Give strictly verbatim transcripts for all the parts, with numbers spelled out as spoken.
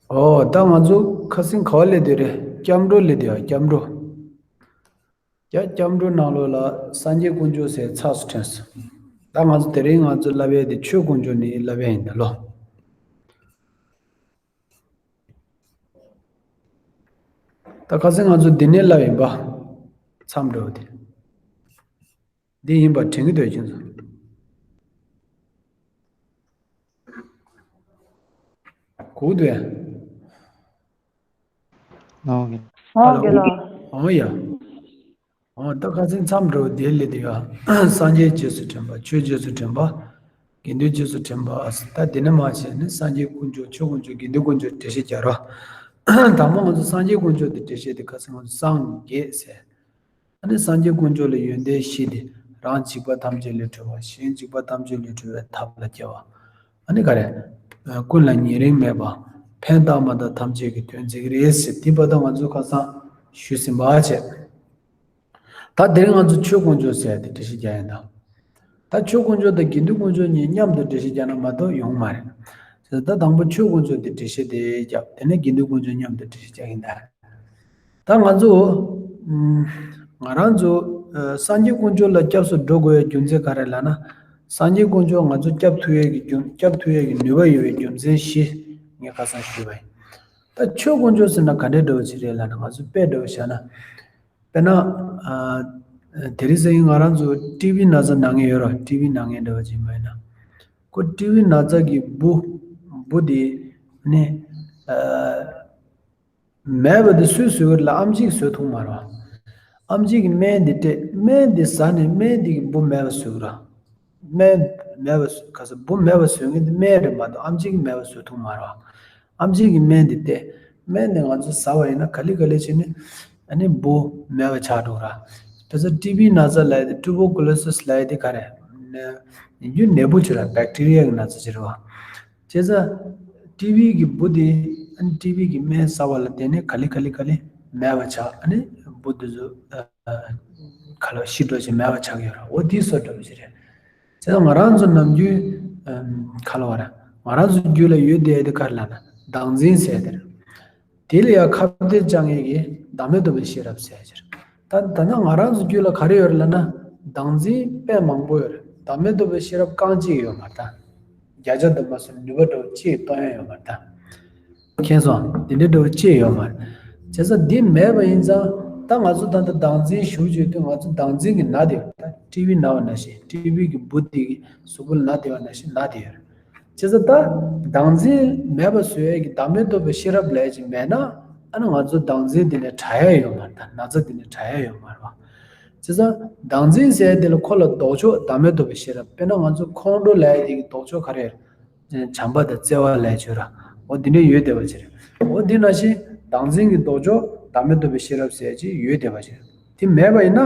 ཨོ་ད་ང་ཚོ་ཁ་སང་ག་པར་སླེབས་བསྡད་རེད། སྐྱབས་འགྲོ་སླེབས་བསྡད་ཡ། སྐྱབས་འགྲོ། ཡ་སྐྱབས་འགྲོ་ནང་ལོགས་ལ་སངས་རྒྱས་དཀོན་མཆོག་ཟེར་ཚགས་སུ་ཐོན་སོང་། ད་ང་ཚོ་དེ་རིང་ང་ཚོ་བསླབ་ཡས་དེ་ཆོས་དཀོན་མཆོག་ནས་བསླབ་ཡས་ཡིན་ད་ལོ། ད་ཁ་སང་ང་ཚོ་འདི་ནས་བསླབ་ཡིན་པ། མཚམས་འགྲོ་དེ། འདི་ཡིན་པ་དྲན་གྱི་འདུག་ཁྱེད་ཚོ། གོ་འདུག་ཡ། ཨོ་ཨོ་ཨོ་ཡ། ཨོ་ད་ཁ་སང་མཚམས་འགྲོ་དེ་ལས་དེ་ཡ། སངས་རྒྱས་རྗེས་སུ་དྲན་པ། ཆོས་རྗེས་སུ་དྲན་པ། དགེ་འདུན་རྗེས་སུ་དྲན་པ། ད་དེ་ནས་མར་བྱས་ནས་སངས་རྒྱས་དཀོན་མཆོག་ཆོས་དཀོན་མཆོག་དགེ་འདུན་དཀོན་མཆོག་འགྲེལ་བཤད་རྒྱག་རོགས། དང་པོ་ང་ཚོ་སངས་རྒྱས་དཀོན་མཆོག་དེ་འགྲེལ་བཤད་དེ་ཁ་སང་ང་ཚོ་སངས་རྒྱས་ཟེར། ཨ་ནི་སངས་རྒྱས་དཀོན་མཆོག་ལ་ཡོན་ཏན་བཞི་སྟེ། རང་འཇིགས་པ་ཐམས་ཅད་ལས་གྲོལ་བ། གཞན་འཇིགས་པ་ཐམས་ཅད་ལས་གྲོལ་བའི་ཐབས་ལ་མཁས་པ། ཨ་ནི་ག་རེ། ཨ་ཀུན་ལ་ཉེ་རིང་མེད་པ། ཕན་བཏགས་མ་བཏགས་ཐམས་ཅད་ཀྱི་དོན་མཛད་ཀྱི་རེད་ཟེར། དེ་བར་དུ་ང་ཚོས་ཁ་སང་ཞུས་ཟིན་པ་བྱས། ད་དེ་རིང་ང་ཚོ་ཆོས་དཀོན་མཆོག་ཟེར་ཡ་དེ་འགྲེལ་བཤད་རྒྱག་ཡིན་ད། ད་ཆོས་དཀོན་མཆོག་དང་དགེ་འདུན་དཀོན་མཆོག་གཉིས་མཉམ་དུ་འགྲེལ་བཤད་རྒྱག་ན་མ་གཏོགས་ཡོང་མ་རེད། ད་དང་པོ་ཆོས་དཀོན་མཆོག་དེ་འགྲེལ་བཤད་དེ་རྒྱབ། དེ་ནས་དགེ་འདུན་དཀོན་མཆོག་མཉམ་དུ་འགྲེལ་བཤད་རྒྱག་ཡིན་ད། ད་ང་ཚོ། ཨམ། ང་རང་ཚོ། ཨ་སངས་རྒྱས་དཀོན་མཆོག་ལ་སྐྱབས་སུ་འགྲོ་དགོས་པའི་རྒྱུ་མཚན་ག་རེ་ལབ་ན། སངས་རྒྱས་དཀོན་མཆོག་ང་ཚོ་སྐྱབས་ཐུབ་ཡས་ཀྱི་རྒྱུ། སྐྱབས་ཐུབ་ཡས་ཀྱི་ནུས་པ་ཡོད་པའི་རྒྱུ་མཚན་བཞི་ངས་ཁ་སང་ཞུས་པ་ཡིན། ད་ཆོས་དཀོན་མཆོག་ཟེར་ན་ག་འདྲའི་འདྲ་བོ་ཞིག་རེད་ལབ་ན། ང་ཚོ་དཔེ་འདྲ་བོ་བཞག་ན། དཔེར་ན། ཨ་དེ་རིང་སང་ཉིན་ང་རང་ཚོ་ཊི་བི་ན་ཚ་ན་མཁན་ཡོད་རེད། ཊི་བི་ན་མཁན་འདྲ་བོ་ཅིག་ཡིན་པ་ཡིན་ན། ཁོ་ཊི་བི་ན་ཚ་གི་འབུ། འབུ་དེ་ནི། ཨ། མེད་པ་དེ་སུས་བཟོས་ཀྱི་རེད་ལབ། ཨེམ་ཆི་གིས་བཟོས་ཐུབ་མ་རེད་བ། ཨེམ་ཆི་གིས་སྨན་དེ་སྤྲད། སྨན་དེ་ཟ་ནས་སྨན་དེ་གིས་འབུ་མེད་པ་བཟོས་ཀྱི་རེད། སྨན་མེད་པ་བཟོ། ག་ས་འབུ་མེད་པ་བཟོ་མཁན་དེ་སྨན་རེད་མ་གཏོགས་ཨེམ་ཆི་གིས་མེད་པ་བཟོས་ཐུབ་མ་རེད་བ། ཨེམ་ཆི་གིས་སྨན་དེ་སྤྲད། སྨན་དེ་ང་ཚོས་ཟ་བ་ཡིན་ན་ག་ལེ་ག་ལེ་བྱས་ནས་ཨ་ནི་འབུ་མེད་པ་ཆགས་འགྲོ་གི་རེད། དཔེར་ན་ཊི་བི་ན་ཚ་ལབ་ཡ་དེ། ཊུ་བར་ཀུ་ལོ་སིས་ལབ་ཡ་དེ་ག་རེ། ནད། ཡིན་རྒྱུ་ནད་འབུ་ཅིག་རེད། བེག་ཊི་རི་ཡ་གི་ན་ཚ་ཅིག་རེད་བ། བྱས་ཙང་ཊི་བི་གི་འབུ་དེ། ཨ་ནི་ཊི་བི་གི་སྨན་ཟ་བ་ལ་བརྟེན་ནས་ག་ལེ་ག་ལེ་ག་ལེ་མེད་པ་ཆགས། ཨ་ནི་འབུ་དེ་ཚོ་ཨ་ག་ལ་ཤི་འགྲོ་བྱས་མེད་པ་ཆགས་ཀྱི་ཡོད་རེད། འོ་དེ་བཟོ་འདྲ་བོ་ཞིག་རེད། བྱས་ཙང་ང་རང་ཚོ་ནམ་རྒྱུན་ཨ་ག་ལ་བ་རེད། ང་རང་ཚོ་རྒྱུད་ལ་ཡོད་བསྡད་ཡ་དེ་ག་རེ་ལབ་ན་བདག་འཛིན་ཟེར་ཡ་དེ་རེད། དེ་ལ་ཡང་ཁ་གཏད་གཅོག་མཁན་གྱི་བདག་མེད་རྟོགས་པའི་ཤེས་རབ་ཟེར་ཡ་ཅིག་རེད། ད་ད་ནི་ང་རང་ཚོ་རྒྱུད་ལ་ག་རེ་ཡོད་རེད་ལབ་ན། བདག་འཛིན་དཔེ་མང་པོ་ཡོད་རེད། བདག་མེད་རྟོགས་པའི་ཤེས་རབ་རྐང་གཅིག་ཡོད་མ་རེད་ད། བརྒྱ་ཆ་དུ་མ་སོང་ནུས་པ་འདྲ་བོ་གཅིག་སྟོན་ཡ་ཡོད་མ་རེད་ད། མཁྱེན་སོང་། དེ་འདྲའི་འདྲ་བོ་གཅིག་ཡོད་མ་རེད། བྱས་ཙང་འདི་མེད་པ་ཡིན་ཙང་། ད་ང་ཚོ་ད་ལྟ་བདག་འཛིན་ཞུ་བྱེད་དུས་ང་ཚོ་བདག་འཛིན་གྱི་ན་དེ་ཡོད་རེད། ད་ཊི་བི་ན་བ་ནང་བཞིན། ཊི་བི་གི་འབུ་དེ་གི་གཟུགས་པོ་ལ་ན་དེ་བ་ནང་བཞིན་ན་དེ་ཡོད་རེད། བྱས་ཙང་ད་བདག་འཛིན་མེད་པ་བཟོ་ཡས་ཀྱི་བདག་མེད་རྟོགས་པའི་ཤེས་རབ་ལབ་ཡས་ཅིག་མེད་ན། ཨ་ནི་ང་ཚོ་བདག་འཛིན་དེ་ནས་དྲག་ཡ་ཡོད་མ་རེད་ད། ན་ཚ་དེ་ནས་དྲག་ཡ་ཡོད་མ་རེད་བ། བྱས་ཙང་བདག་འཛིན་ཟེར་ཡས་དེ་ལ་ཁོ་ལ་ལྡོག་ཕྱོགས་བདག་མེད་རྟོགས་པའི་ཤེས་རབ། དཔེར་ན་ང་ཚོ་ཁོང་ཁྲོ་ལབ་ཡས་དེ་གི་ལྡོག་ཕྱོགས་ག་རེ་རེད། བྱམས་པ་དང་བརྩེ་བ་ལབ་ཡས་ཅིག་ཡོད་ར། འོ་དེ་འདྲ་ཡོད་བསྡད་པ་ཅིག་རེད། འོ་དེ་ནང་བཞིན་བདག་འཛིན་གྱི་ལྡོག་ཕྱོགས་བདག་མེད་རྟོགས་པའི་ཤེས་རབ་ཟེར་ཡས་ཅིག་ཡོད་བསྡད་པ་ཅིག་རེད། དེ་མེད་པ་ཡིན་ན།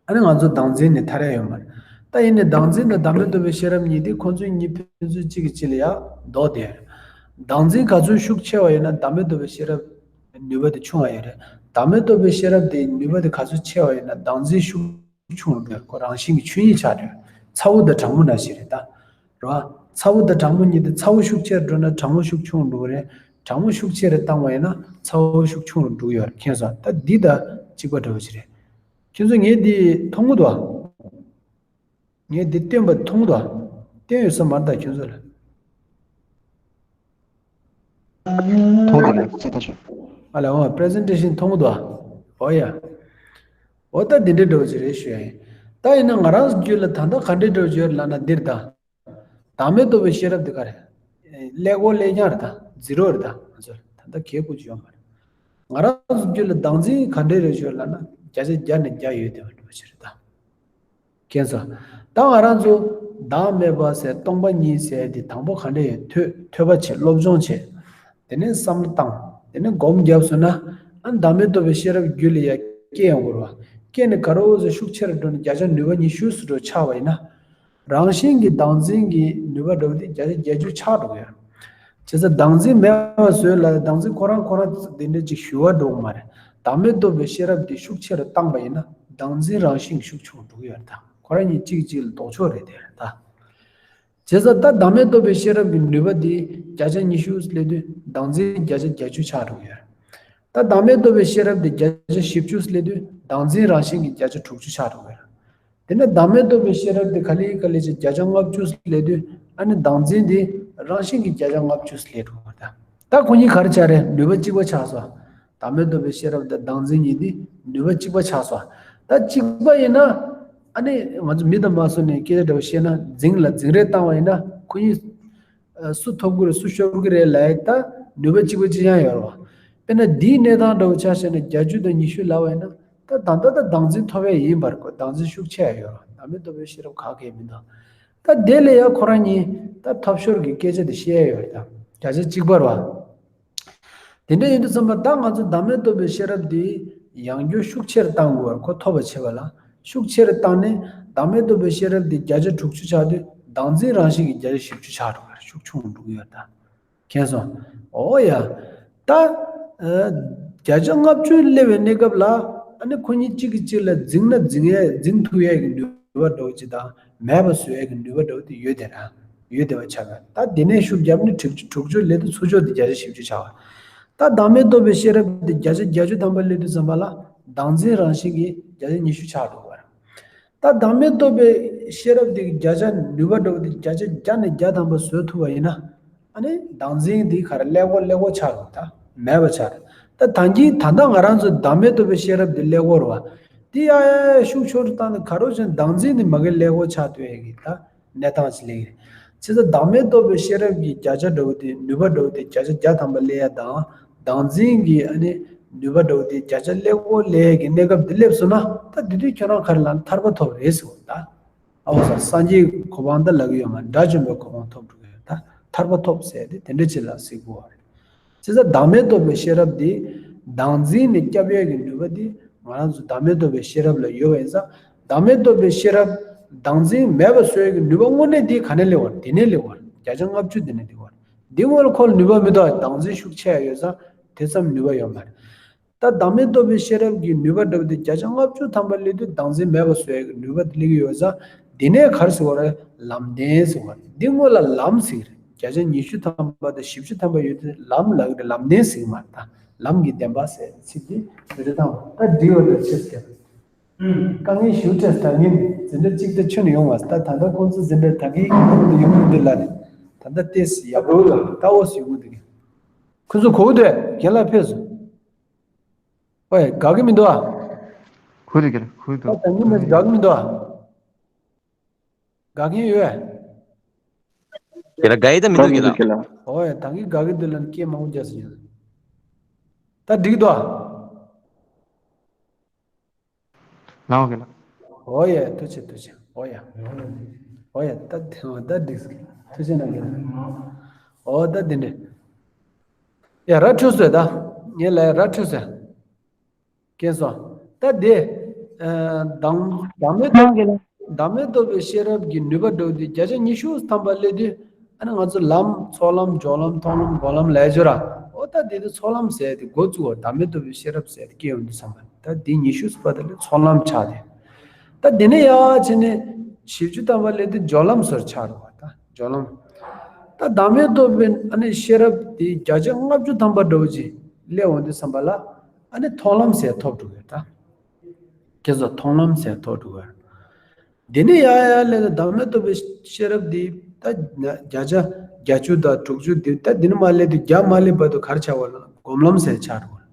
ཨ་ནི་ང་ཚོ་བདག་འཛིན་ནས་ཐར་ཡ་ཡོད་མ་རེད། ད་ཡིན་ནའི་བདག་འཛིན་དང་བདག་མེད་རྟོགས་པའི་ཤེས་རབ་གཉིས་དེ་ཁོ་ཚོ་གཉིས་ཕན་ཚུན་གཅིག་གིས་གཅིག་ལ་ཡ་ལྡོག་བསྡད་ཡོད་རེད། བདག་འཛིན་ག་ཚོད་ཤུགས་ཆེ་བ་ཡིན་ན་བདག་མེད་རྟོགས་པའི་ཤེས་རབ་ནུས་པ་དེ་ཆུང་བ་ཡོད་རེད། བདག་མེད་རྟོགས་པའི་ཤེས་རབ་དེ་ནུས་པ་དེ་ག་ཚོད་ཆེ་བ་ཡིན་ན་བདག་འཛིན་ཤུགས་ཆུང་རུ་འགྲོ་ཡོད་རེད། ཁོ་རང་བཞིན་གྱི་ཆོས་ཉིད་ཆགས་འགྲོ་ཡོད་རེད། ཚ་བོ་དང་གྲང་མོ་འདྲ་ཞིག་རེད་ད། རེད་བ། ཚ་བོ་དང་གྲང་མོ་གཉིས་དེ་ཚ་བོ་ཤུགས་ཆེར་འགྲོ་ན་གྲང་མོ་ཤུགས་ཆུང་རུ་འགྲོ་གི་རེད། གྲང་མོ་ཤུགས་ཆེ་རུ་བཏང་བ་ཡིན་ན་ཚ་བོ་ཤུགས་ཆུང་རུ་འགྲོ་གི་ཡོད་རེད། མཁྱེན་སོང་། ད་འདི་དང་གཅིག་པ་འདྲ་བོ་ཞིག་རེད། ཁྱོད་ཚོ་ངས་འདི་མཐོང་གི་འདུག་ཨ། ངས་འདི་སྟོན་པ་མཐོང་གི་འདུག་ཨ། སྟོན་ཡོད་ས་མ་རེད་ད་ཁྱོད་ཚོ་ལ། མཐོང་གི་འདུག་ལགས་སོ། ད་ཞུ། ཨ་ལ་འོ་པི་རི་ཟེན་ཊེ་ཤན་མཐོང་གི་འདུག་ཨ། འོ་ཡ། འོ་ད་འདི་འདྲ་འདྲ་བོ་ཞིག་རེད་ཞུ་ཡ་ཡིན། ད་ཡིན་ན་ང་རང་ཚོ་རྒྱུད་ལ་ད་ལྟ་ག་འདྲ་འདྲ་བོ་ཞིག་ཡོད་རེད་ལབ་ན་འདིར་ད། བདག་མེད་རྟོགས་པའི་ཤེས་རབ་འདི་ག་རེད། ཀླད་ཀོར་ཀླད་རྐྱང་རེད་ད། ཛི་རོ་རེད་ད། ང་ཚོ་ད་ལྟ་གལ་དགོས་ཀྱི་ཡོད་མ་རེད། ང་རང་ཚོ་རྒྱུད་ལ་བདག་འཛིན་ག་འདྲས་རེད་ཞུ་ལབ་ན་བརྒྱ་ཆ་བརྒྱ་ནས་བརྒྱ་ཡོད་བསྡད་པ་འདྲ་པོ་ཞིག་རེད་ད། མཁྱེན་སོང་། ད་ང་རང་ཚོ་བདག་མེད་པ་ཟེར་སྟོང་པ་ཉིད་ཟེར་དེ་དང་པོ་ག་འདྲས་ཡོད། ཐོས་ཐོས་པ་བྱེད། སློབ་སྦྱོང་བྱེད། དེ་ནས་བསམ་བློ་བཏང་། དེ་ནས་སྒོམ་བརྒྱབ་སོང་ན། ཨ་བདག་མེད་རྟོགས་པའི་ཤེས་རབ་རྒྱུད་ལ་ཡ་སྐྱེ་ཡོང་དགོས་རེད་བ། སྐྱེས་ནས་ག་རེ་ཟེར་ཤུགས་ཆེ་རུ་འགྲོ་ནས་བརྒྱ་ཆ་ནུས་པ་ཉི་ཤུ་ཙམ་འགྲོ་ཆགས་པ་ཡིན་ན། རང་བཞིན་གྱི་བདག་འཛིན་གྱི་ནུས་པ་འདྲ་བོ་དེ་བརྒྱ་ཆ་བརྒྱད་ཅུ་ཆག་འགྲོ་གི་ཡོད། བྱས་ཙང་བདག་འཛིན་མེད་པ་བཟོས་ལ་བདག་འཛིན་ཁོ་རང་ཁོ་རང་དེ་འདྲ་ཅིག་ཞུ་བ་འགྲོ་གི་མ་རེད། བདག་མེད་རྟོགས་པའི་ཤེས་རབ་དེ་ཤུགས་ཆེ་རུ་བཏང་པ་ཡིན་ན་བདག་འཛིན་རང་བཞིན་གྱི་ཤུགས་ཆུང་འགྲོ་གི་ཡོད་རེད་ད། ཁོ་རང་གཉིས་གཅིག་གཅིག་ལ་ལྡོག་ཕྱོགས་རེད་དེ་རེད་ད། བྱས་ཙང་ད་བདག་མེད་རྟོགས་པའི་ཤེས་རབ་ཀྱི་ནུས་པ་འདི་བརྒྱ་ཆ་ཉི་ཤུ་སླེབས་དུས་བདག་འཛིན་བརྒྱ་ཆ་བརྒྱད་ཅུ་ཆགས་འགྲོ་གི་ཡོད། ད་བདག་མེད་རྟོགས་པའི་ཤེས་རབ་འདི་བརྒྱ་ཆ་བཞི་བཅུ་སླེབས་དུས་བདག་འཛིན་རང་བཞིན་གྱི་བརྒྱ་ཆ་དྲུག་ཅུ་ཆགས་འགྲོ་གི་ཡོད། དེ་ནས་བདག་མེད་རྟོགས་པའི་ཤེས་རབ་འདི་ག་ལེ་ག་ལེ་བྱས་བརྒྱ་ཆ་ལྔ་བཅུ་སླེབས་དུས་ཨ་ནི་བདག་འཛིན་འདི་རང་བཞིན་གྱི་བརྒྱ་ཆ་ལྔ་བཅུ་སླེབས་འགྲོ་གི་ཡོད། ད་ཁོ་གཉིས་ག་རེ་ཆགས་རེད། ནུས་པ་གཅིག་པ་ཆགས་སོང་། བདག་མེད་རྟོགས་པའི་ཤེས་རབ་དང་བདག་འཛིན་གཉིས་འདི་ནུས་པ་གཅིག་པ་ཆགས་སོང་། ད་གཅིག་པ་ཡིན་ན་ཨ་ནི་ང་ཚོ་མི་དང་མ་སོ་ནས་སྐད་ཆ་འདྲ་བོ་བཤད་ན་འཛིང་ལ་འཛིང་རེས་བཏང་བ་ཡིན་ན་ཁོ་གཉིས་ཨ་སུ་ཐོབ་ཀྱི་རེད་སུ་ཤོར་གྱི་རེད་ལབ་ཡ་ད་ནུས་པ་གཅིག་པ་གཅིག་རྐྱང་ཡོད་རེད་བ། དཔེར་ན་འདིའི་གནས་སྟངས་འདྲ་བོ་ཆ་བཞག་ན་བརྒྱད་ཅུ་དང་ཉི་ཤུ་ལབ་པ་ཡིན་ན་ད་ད་ལྟ་ད་བདག་འཛིན་ཐོབ་ཡ་ཡིན་པར་གོ། བདག་འཛིན་ཤུགས་ཆེ་ཡ་ཡོད་རེད་བ། བདག་མེད་རྟོགས་པའི་ཤེས་རབ་ག་གེ་མི་འདུག་ད་དེ་ལས་ཡ་ཁོ་རང་གཉིས་ད་ཐོབ་ཤོར་གྱི་སྐད་ཆ་དེ་བཤད་ཡ་ཡོད་རེད་ད། བརྒྱ་ཆ་གཅིག་པ་རེད་བ། དེ་འདྲ་ཡིན་དུས་ཙམ་པ་ད་ང་ཚོ་བདག་མེད་རྟོགས་པའི་ཤེས་རབ་འདི་ཡང་བསྐྱར་ཤུགས་ཆེར་བཏང་དགོས་པར་ཁོ་ཐོབ་པ་བྱེད་པ་ལ་ཤུགས་ཆེར་བཏང་ནས་བདག་མེད་རྟོགས་པའི་ཤེས་རབ་འདི་བརྒྱ་ཆ་དྲུག་ཅུ་ཆགས་དུས་བདག་འཛིན་རང་བཞིན་གྱི་བརྒྱ་ཆ་བཞི་བཅུ་ཆགས་འགྲོ་གི་རེད། ཤུགས་ཆུང་འགྲོ་གི་ཡོད་ད། མཁྱེན་སོང་། འོ་ཡ། ད་ཨ་བརྒྱ་ཆ་ལྔ་བཅུ་སླེབས་པའི་གནས་སྐབས་ལ་ཨ་ནི་ཁོ་གཉིས་གཅིག་གིས་གཅིག་ལ་འཛིང་ན་འཛིང་ཡས་འཛིང་ཐུབ་ཡས་ཀྱི་ནུས་པ་འདྲ་བོ་ཅིག་དང་མེད་པ་བཟོ་ཡས་ཀྱི་ནུས་པ་འདྲ་བོ་དེ་ཡོད་དེ་ར། ཡོད་དེ་བ་ཆགས་པ། ད་དེ་ནས་ཤུགས་བརྒྱབ་ནས་དྲུག་ཅུ་དྲུག་ཅུ་སླེབས་དུས་ཚུར་ཕྱོགས་དེ་བརྒྱ་ཆ་བཞི་བཅུ་ཆགས་པ། ད་བདག་མེད་རྟོགས་པའི་ཤེས་རབ་དེ་བརྒྱ་ཆ་བརྒྱད་ཅུ་ཐམ་པ་སླེབས་དུས་ཙམ་པ་ལ་བདག་འཛིན་རང་བཞིན་གྱིས་བརྒྱ་ཆ་ཉི་ཤུ་ཆགས་འགྲོ་བ་རེད། ད་བདག་མེད་རྟོགས་པའི་ཤེས་རབ་དེ་བརྒྱ་ཆ་ནུས་པ་འདྲ་བོ་དེ་བརྒྱ་ཆ་བརྒྱ་ནས་བརྒྱ་ཐམ་པ་བཟོ་ཐུབ་པ་ཡིན་ན། ཨ་ནི་བདག་འཛིན་འདི་ག་རེ་ཀླད་ཀོར་ཀླད་ཀོར་ཆགས་རུང་ད་མེད་པ་ཆགས་རེད། ད་ད་གིན་ད་ལྟ་ང་རང་ཚོ་བདག་མེད་རྟོགས་པའི་ཤེས་རབ་འདི་ཀླད་ཀོར་བ། འདི་ཡ་ཡ་ཡ་ཤུགས་ཆེ་རུ་བཏང་ནས་ག་རེ་བྱས་ན་བདག་འཛིན་འདི་མ་གི་ཀླད་ཀོར་ཆགས་ཐུབ་ཡ་གི་ད་གནས་སྟངས་ཤིག་སླེབས་ཀྱི་རེད། བྱས་ཙང་བདག་མེད་རྟོགས་པའི་ཤེས་རབ་ཀྱི་བརྒྱ་ཆ་འདྲ་བོ་དེ་ནུས་པ་འདྲ་བོ་དེ་བརྒྱ་ཆ་བརྒྱ་ཐམ་པ་སླེབས་ཡ་དང་བདག་འཛིན་གྱི་ཨ་ནི་ནུས་པ་འདྲ་བོ་དེ་བརྒྱ་ཆ་ཀླད་ཀོར་སླེབས་ཡ་གི་གནས་སྐབས་འདི་སླེབས་སོང་ན་ད་དེ་དུས་ཁྱོད་རང་ག་རེ་ལབ་ན་ཐར་པ་ཐོབ་རེད་ཟེར་བ་ད། ཨ་འོ་ས་སངས་རྒྱས་གོ་འཕང་ད་ལབ་ཀྱི་ཡོད་མ་རེད། དགྲ་བཅོམ་པའི་གོ་འཕང་ཐོབ་འགྲོ་གི་ཡོད་ད། ཐར་པ་ཐོབ་ཟེར་ཏེ་དེ་འདྲ་ཅིག་ལ་ཟེར་དགོས་པ་རེད། བྱས་ཙང་བདག་མེད་རྟོགས་པའི་ཤེས་རབ་འདི་བདག་འཛིན་ནས་སྐྱོབ་ཡས་ཀྱི་ནུས་པ་འདི་ང་རང་ཚོ་བདག་མེད་རྟོགས་པའི་ཤེས་རབ་ལ་ཡོད་པ་ཡིན་ཙང་བདག་མེད་རྟོགས་པའི་ཤེས་རབ་བདག་འཛིན་མེད་པ་བཟོ་ཡས་ཀྱི་ནུས་པ་དངོས་གནས་འདི་ག་ནས་སླེབས་པ་རེད། དེ་ནས་སླེབས་པ་རེད། བརྒྱ་ཆ་ལྔ་བཅུ་དེ་ནས་སླེབས་པ་རེད། འདི་སྔོན་ལ་ཁོ་ལ་ནུས་པ་མི་འདུག་བདག་འཛིན་ཤུགས་ཆེ་ཡ་ཡོད་ཙང་དེ་ཙམ་ནུས་པ་ཡོད་མ་རེད། ད་བདག་མེད་རྟོགས་པའི་ཤེས་རབ་ཀྱི་ནུས་པ་འདྲ་བོ་དེ་བརྒྱ་ཆ་ལྔ་བཅུ་ཐམ་པ་སླེབས་དུས་བདག་འཛིན་མེད་པ་བཟོ་ཡ་གི་ནུས་པ་དེ་སླེབས་ཀྱི་ཡོད་ཙང་འདི་ནས་ག་རེ་ཟེར་བ་རེད། ལམ་བདེན་ཟེར་བ་རེད། འདི་སྔོན་ལ་ལམ་ཟེར་གི་རེད། བརྒྱ་ཆ་ཉི་ཤུ་ཐམ་པ་དང་བཞི་བཅུ་ཐམ་པ་ཡོད་དུས་ལམ་ལབ་ཀྱི་རེད། ལམ་བདེན་ཟེར་གི་མ་རེད། ད་ལམ་གྱི་བདེན་པ་ཟེར་ཚིག་འདི་འདི་རེད། ད་ད་འགྲིག་པ་རེད། ཆེ་ཟེར་དཀའ་ངལ་ཞུ་བྲེལ་ད་ངས་འཛིན་གྲྭ་གཅིག་དང་ཆུ་ནས་ཡོང་བ་ད་ད་ལྟ་ཁོང་ཚོ་འཛིན་གྲྭ་ད་གིན་ཡོང་གི་འདུག་ལ་ནི་ད་ལྟ་ཏེས་ཡག་པོ་ལ་ད་འོ་ཟེར་གི་འདུག་ཁོང་ཚོ་གོ་དུས་རྒན་ལགས་ཕེབས་སོང་། ཨོའི། དགའ་གི་མི་འདུག་ཨ། ཁུ་རེ་གི་ཁུ་འདུག་ད་ནི་མི་དགའ་གི་མི་འདུག་ཨ། དགའ་གི་ཡོད། ཁྱེད་ལ་དགའ་ཡི་ད་མི་འདུག་ཁྱེད་ལ། ཨོའི། ད་གི་དགའ་གི་འདུག་ལ་སྐད་མང་པོ་རྒྱག་སོང་ཡོད། ད་འགྲིག་འདུག་ཨ། ལའོ་གི་ལ། ཨོའི། ཐུགས་རྗེ་ཆེ་ཐུགས་རྗེ་ཆེ། ཨོའི། ཨོའི། ད་ད་འགྲིག་སོང་། ཐུགས་རྗེ་གནང་གི། ཨོ་ད་འདི་འདྲ། ཡ་ར་འཕྲོད་སོང་ད། ངས་ལ་ར་འཕྲོད་སོང་། མཁྱེན་སོང་། ད་དེ། ཨ་བདག་བདག་མེད་རྟོགས་བདག་མེད་རྟོགས་པའི་ཤེས་རབ་ཀྱི་ནུས་པ་འདྲ་བོ་དེ་བརྒྱ་ཆ་ཉི་ཤུ་ཐམ་པ་སླེབས་དུས་ཨ་ནི་ང་ཚོ་ལམ་ཚོགས་ལམ་སྦྱོར་ལམ་མཐོང་ལམ་སྒོམ་ལམ་ལབ་ཡ་ཅིག་ཡོད་ར། ཨོ་ད་དེ་དུས་ཚོགས་ལམ་ཟེར་དེ་འགོ་བཙུགས་པ་བདག་མེད་རྟོགས་པའི་ཤེས་རབ་ཟེར་དེ་སྐྱེ་ཡོང་དུས་ཙམ་པ་ད་དེ་ཉི་ཤུ་ཐམ་པ་དེ་ལ་ཚོགས་ལམ་ཆགས་དེ། ད་དེ་ནས་ཡར་བྱས་ནས་བཞི་བཅུ་ཐམ་པ་སླེབས་དུས་སྦྱོར་ལམ་ཟེར་ཆགས་འགྲོ་བ་ད། སྦྱོར་ལམ། ད་བདག་མེད་རྟོགས་པའི་ཨ་ནི་ཤེས་རབ་དེ་བརྒྱ་ཆ་ལྔ་བཅུ་ཐམ་པ་འདྲ་བོ་ཅིག་སླེབས་འོང་དུས་ཙམ་པ་ལ་ཨ་ནི་མཐོང་ལམ་ཟེར་ཐོབ་འགྲོ་གི་ད། ཁྱེད་ཚོ་མཐོང་ལམ་ཟེར་ཐོབ་འགྲོ་གི། དེ་ནས་ཡར་ཡར་སླེབས་ནས་བདག་མེད་རྟོགས་པའི་ཤེས་རབ་དེ་ད་བརྒྱ་ཆ་བརྒྱད་ཅུ་དང་དྲུག་ཅུ་དེ་ད་དེ་ནས་མར་སླེབས་དུས་བརྒྱ་མ་སླེབས་བར་དུ་ག་རེ་ཆགས་པ་ལབ་ན་སྒོམ་ལམ་ཟེར་ཆགས་འགྲོ་གི།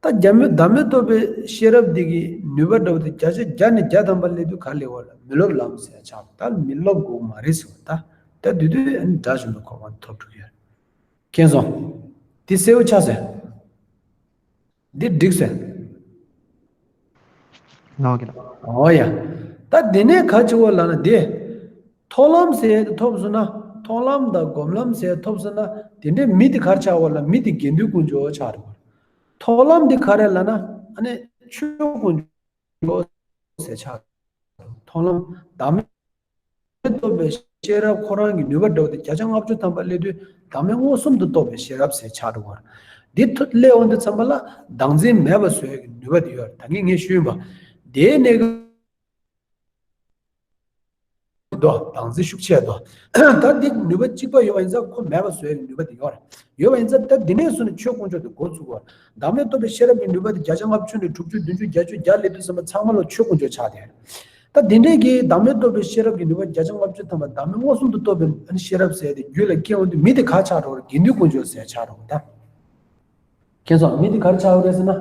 ད་བདག་མེད་བདག་མེད་རྟོགས་པའི་ཤེས་རབ་འདི་གི་ནུས་པ་འདྲ་བོ་དེ་བརྒྱ་ཆ་བརྒྱ་ནས་བརྒྱ་ཐམ་པ་སླེབས་དུས་ག་རེ་སླེབས་པ་ལབ་མི་སློབ་ལམ་ཟེར་ཆགས། ད་མི་སློབ་དགོས་མ་རེད་ཟེར་བ་ད། ད་དེ་དུས་ཨ་ནི་དགྲ་བཅོམ་པའི་གོ་འཕང་ཐོབ་འགྲོ་གི་ཡོད། མཁྱེན་སོང་། འདི་གསལ་པོ་ཆགས་སོང་། འདི་འགྲིག་སོང་། ལའོ་གི་ལ། ཨོ་ཡ། ད་དེ་ནས་ག་ཅི་བ་ལབ་ན་དེ། མཐོང་ལམ་ཟེར་ཐོབ་སོང་ན་མཐོང་ལམ་དང་སྒོམ་ལམ་ཟེར་ཐོབ་སོང་ན་དེ་འདྲའི་མི་དེ་ག་རེ་ཆགས་པ་ལབ་ན་མི་དེ་དགེ་འདུན་དཀོན་མཆོག་ཆགས་འགྲོ་གི། མཐོང་ལམ་དེ་ག་རེ་ལབ་ན་ཨ་ནི་ཆོས་དཀོན་མཆོག་ཟེར་ཆགས་འགྲོ། མཐོང་ལམ་བདག་མེད་རྟོགས་པའི་ཤེས་རབ་ཁོ་རང་གི་ནུས་པ་འདྲ་བོ་དེ་བརྒྱ་ཆ་ལྔ་བཅུ་ཐམ་པ་སླེབས་དུས་བདག་མེད་མངོན་སུམ་དུ་རྟོགས་པའི་ཤེས་རབ་ཟེར་ཆགས་འགྲོ་གི། འདི་ཐོབ་སླེབས་འོང་དུས་ཙམ་པ་ལ་བདག་འཛིན་མེད་པ་བཟོ་ཡ་གི་ནུས་པ་དེ་ཡོད་རེད། ད་གིན་ངས་ཞུས་ཡིན་པ། དེའི་གནས་སྐབས་ དོ། བདག་འཛིན་ཤུགས་ཆེ་དོ། ད་འདི་ནུས་པ་གཅིག་པ་ཡོད་པ་ཡིན་ཙང་ཁོ་མེད་པ་བཟོ་ཡའི་ནུས་པ་དེ་ཡོད་རེད། ཡོད་པ་ཡིན་ཙང་ད་འདི་ནས་བཟུང་ནས་ཆོས་དཀོན་མཆོག་དེ་འགོ་ཚུགས་དགོས། བདག་མེད་རྟོགས་པའི་ཤེས་རབ་ཀྱི་ནུས་པ་དེ་བརྒྱ་ཆ་ལྔ་བཅུ་ནས་དྲུག་ཅུ་བདུན་ཅུ་བརྒྱད་ཅུ་བརྒྱ་སླེབས་དུས་ཙམ་པ་ཚང་མ་ལ་ཆོས་དཀོན་མཆོག་ཆགས་བསྡད་རེད། ད་འདི་འདྲས་ཀྱི་བདག་མེད་རྟོགས་པའི་ཤེས་རབ་ཀྱི་ནུས་པ་བརྒྱ་ཆ་ལྔ་བཅུ་ཐམ་པ་བདག་མེད་མངོན་སུམ་དུ་རྟོགས་པའི་ཨ་ནི་ཤེས་རབ་ཟེར་དེ་རྒྱུད་ལ་སྐྱེ་འོང་དུས་མི་དེ་ག་ཆགས་འགྲོ་རེད། དགེ་འདུན་དཀོན་མཆོག་ཟེར་ཆགས་འགྲོ་གི་ད། མཁྱེན་སོང་། མི་དེ་ག་རེ་ཆགས་འགྲོ་རེད་ཟེར་ན།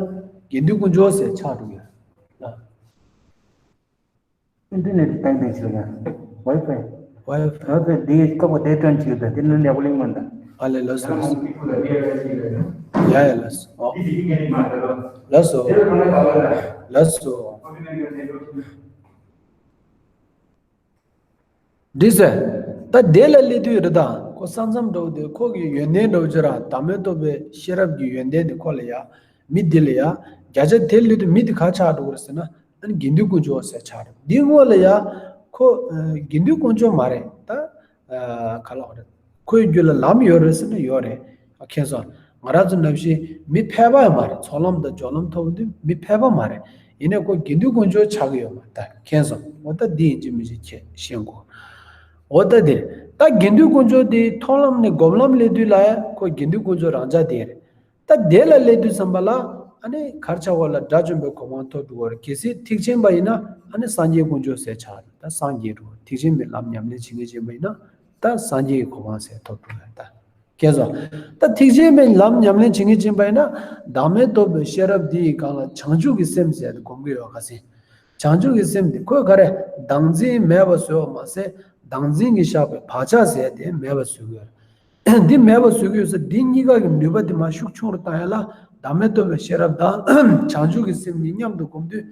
དགེ་འདུན་དཀོན་མཆོག་ཟེར་ཆགས་འགྲོ་གི་ཡོད། ཨིན་ཊར་ནེཊ་བཏང་བསྡད་བྱས་ཡ། ཝའི་ཕའི། ཝའི་ཕའི། ཝའི་ཕའི་འདི་སྐབས་དེ་ཊརན་བྱས་ཡོད་ད། དེ་ནི་ལེགས་པོ་གླེང་མ་འདུག་ཨ་ལེ་ལགས་སོ་ལགས་སོ། ཡ་ཡ་ལགས་སོ། ཨོ། ལགས་སོ། ལགས་སོ། འདི་ཟེར། ད་དེ་ལ་སླེབས་དུས་རེད་ད། ཁོ་ས་མཚམས་འདྲ་བོ་དེ་ཁོ་གི་ཡོན་ཏན་འདྲ་བོ་ཅིག་ར་བདག་མེད་རྟོགས་པའི་ཤེས་རབ་ཀྱི་ཡོན་ཏན་དེ་ཁོ་ལ་ཡ། མི་འདི་ལ་ཡ། བརྒྱ་ཆ་དེ་སླེབས་དུས་མི་དེ་ག་ཆགས་འགྲོ་གི་རེད་ཟེར་ན། ཨ་ནི་དགེ་འདུན་དཀོན་མཆོག་ཟེར་ཆགས་འགྲོ། འདི་སྔོན་ལ་ཡ། ཁོ། དགེ་འདུན་དཀོན་མཆོག་མ་རེད་ད། ག་ལབ་དགོས་རེད། ཁོའི་རྒྱུད་ལ་ལམ་ཡོད་རེད་ཟེར་ན་ཡོད་རེད། མཁྱེན་སོང་། ང་རང་ཚོ་ནང་བཞིན་མི་ཕལ་པ་ཡང་མ་རེད། ཚོགས་ལམ་དང་སྦྱོར་ལམ་ཐོབ་དུས་མི་ཕལ་པ་མ་རེད། ཡིན་ནའི་ཁོ་དགེ་འདུན་དཀོན་མཆོག་ཆགས་ཀྱི་ཡོད་མ་རེད་ད། མཁྱེན་སོང་། འོ་ད་འདི་ཡིན་གཅིག་མིན་གཅིག་ཁྱེད་ཤེས་དགོས། འོ་ད་འདིར། ད་དགེ་འདུན་དཀོན་མཆོག་དེ་མཐོང་ལམ་ནས་སྒོམ་ལམ་སླེབས་དུས་ལ་ཡང་ཁོ་དགེ་འདུན་དཀོན་མཆོག་རང་ཅག་དེ་རེད། ད་དེ་ལ་སླེབས་དུས་ཙམ་པ་ལ། ཨ་ནི་གར་ཆགས་པ་ལ་དགྲ་བཅོམ་པའི་གོ་འཕང་ཐོབ་འགྲོ་བར། གལ་སྲིད་ཐེག་ཆེན་པ་ཡིན་ན་ཨ་ནི་སངས་རྒྱས་དཀོན་མཆོག་ཟེར་ཆགས་རེད། ད་སངས་རྒྱས་འགྲོ་བར་ཐེག་ཆེན་པའི་ལམ་ཉམས་ལེན་བྱེད་མཁན་ཡིན་པ་ཡིན་ན། ད་སངས་རྒྱས་ཀྱི་གོ་འཕང་ཟེར་ཐོབ་འགྲོ་བར་ད། མཁྱེན་སོང་། ད་ཐེག་ཆེན་པའི་ལམ་ཉམས་ལེན་བྱེད་མཁན་ཡིན་པ་ཡིན་ན། བདག་མེད་རྟོགས་པའི་ཤེས་རབ་འདི་ཡི་སྒང་ལ་བྱང་ཆུབ་ཀྱི་སེམས་ཟེར་ཏེ་སྒོམ་གྱི་ཡོད་ག་ཟེར། བྱང་ཆུབ་ཀྱི་སེམས་འདི་ཁོས་ག་རེ་བདག་འཛིན་མེད་པར་བཟོས་པ་མ་ཟད་བདག་འཛིན་གྱིས་བཞག་པའི་བག་ཆགས་ཟེར་དེ་མེད་པར་བཟོ་གི་ཡོད། འདི་མེད་པར་བཟོ་གི་ཡོད་ཟེར། འདི་གཉིས་ཀ་གི་ནུས་པ་འདི་མར་ཤུགས་ཆུང་རུ་བཏང་ཡ་ལ་བདག་མེད་རྟོགས་པའི་ཤེས་རབ་དང་བྱང་ཆུབ་ཀྱི་སེམས་གཉིས་མཉམ་དུ་སྒོམ་དུས།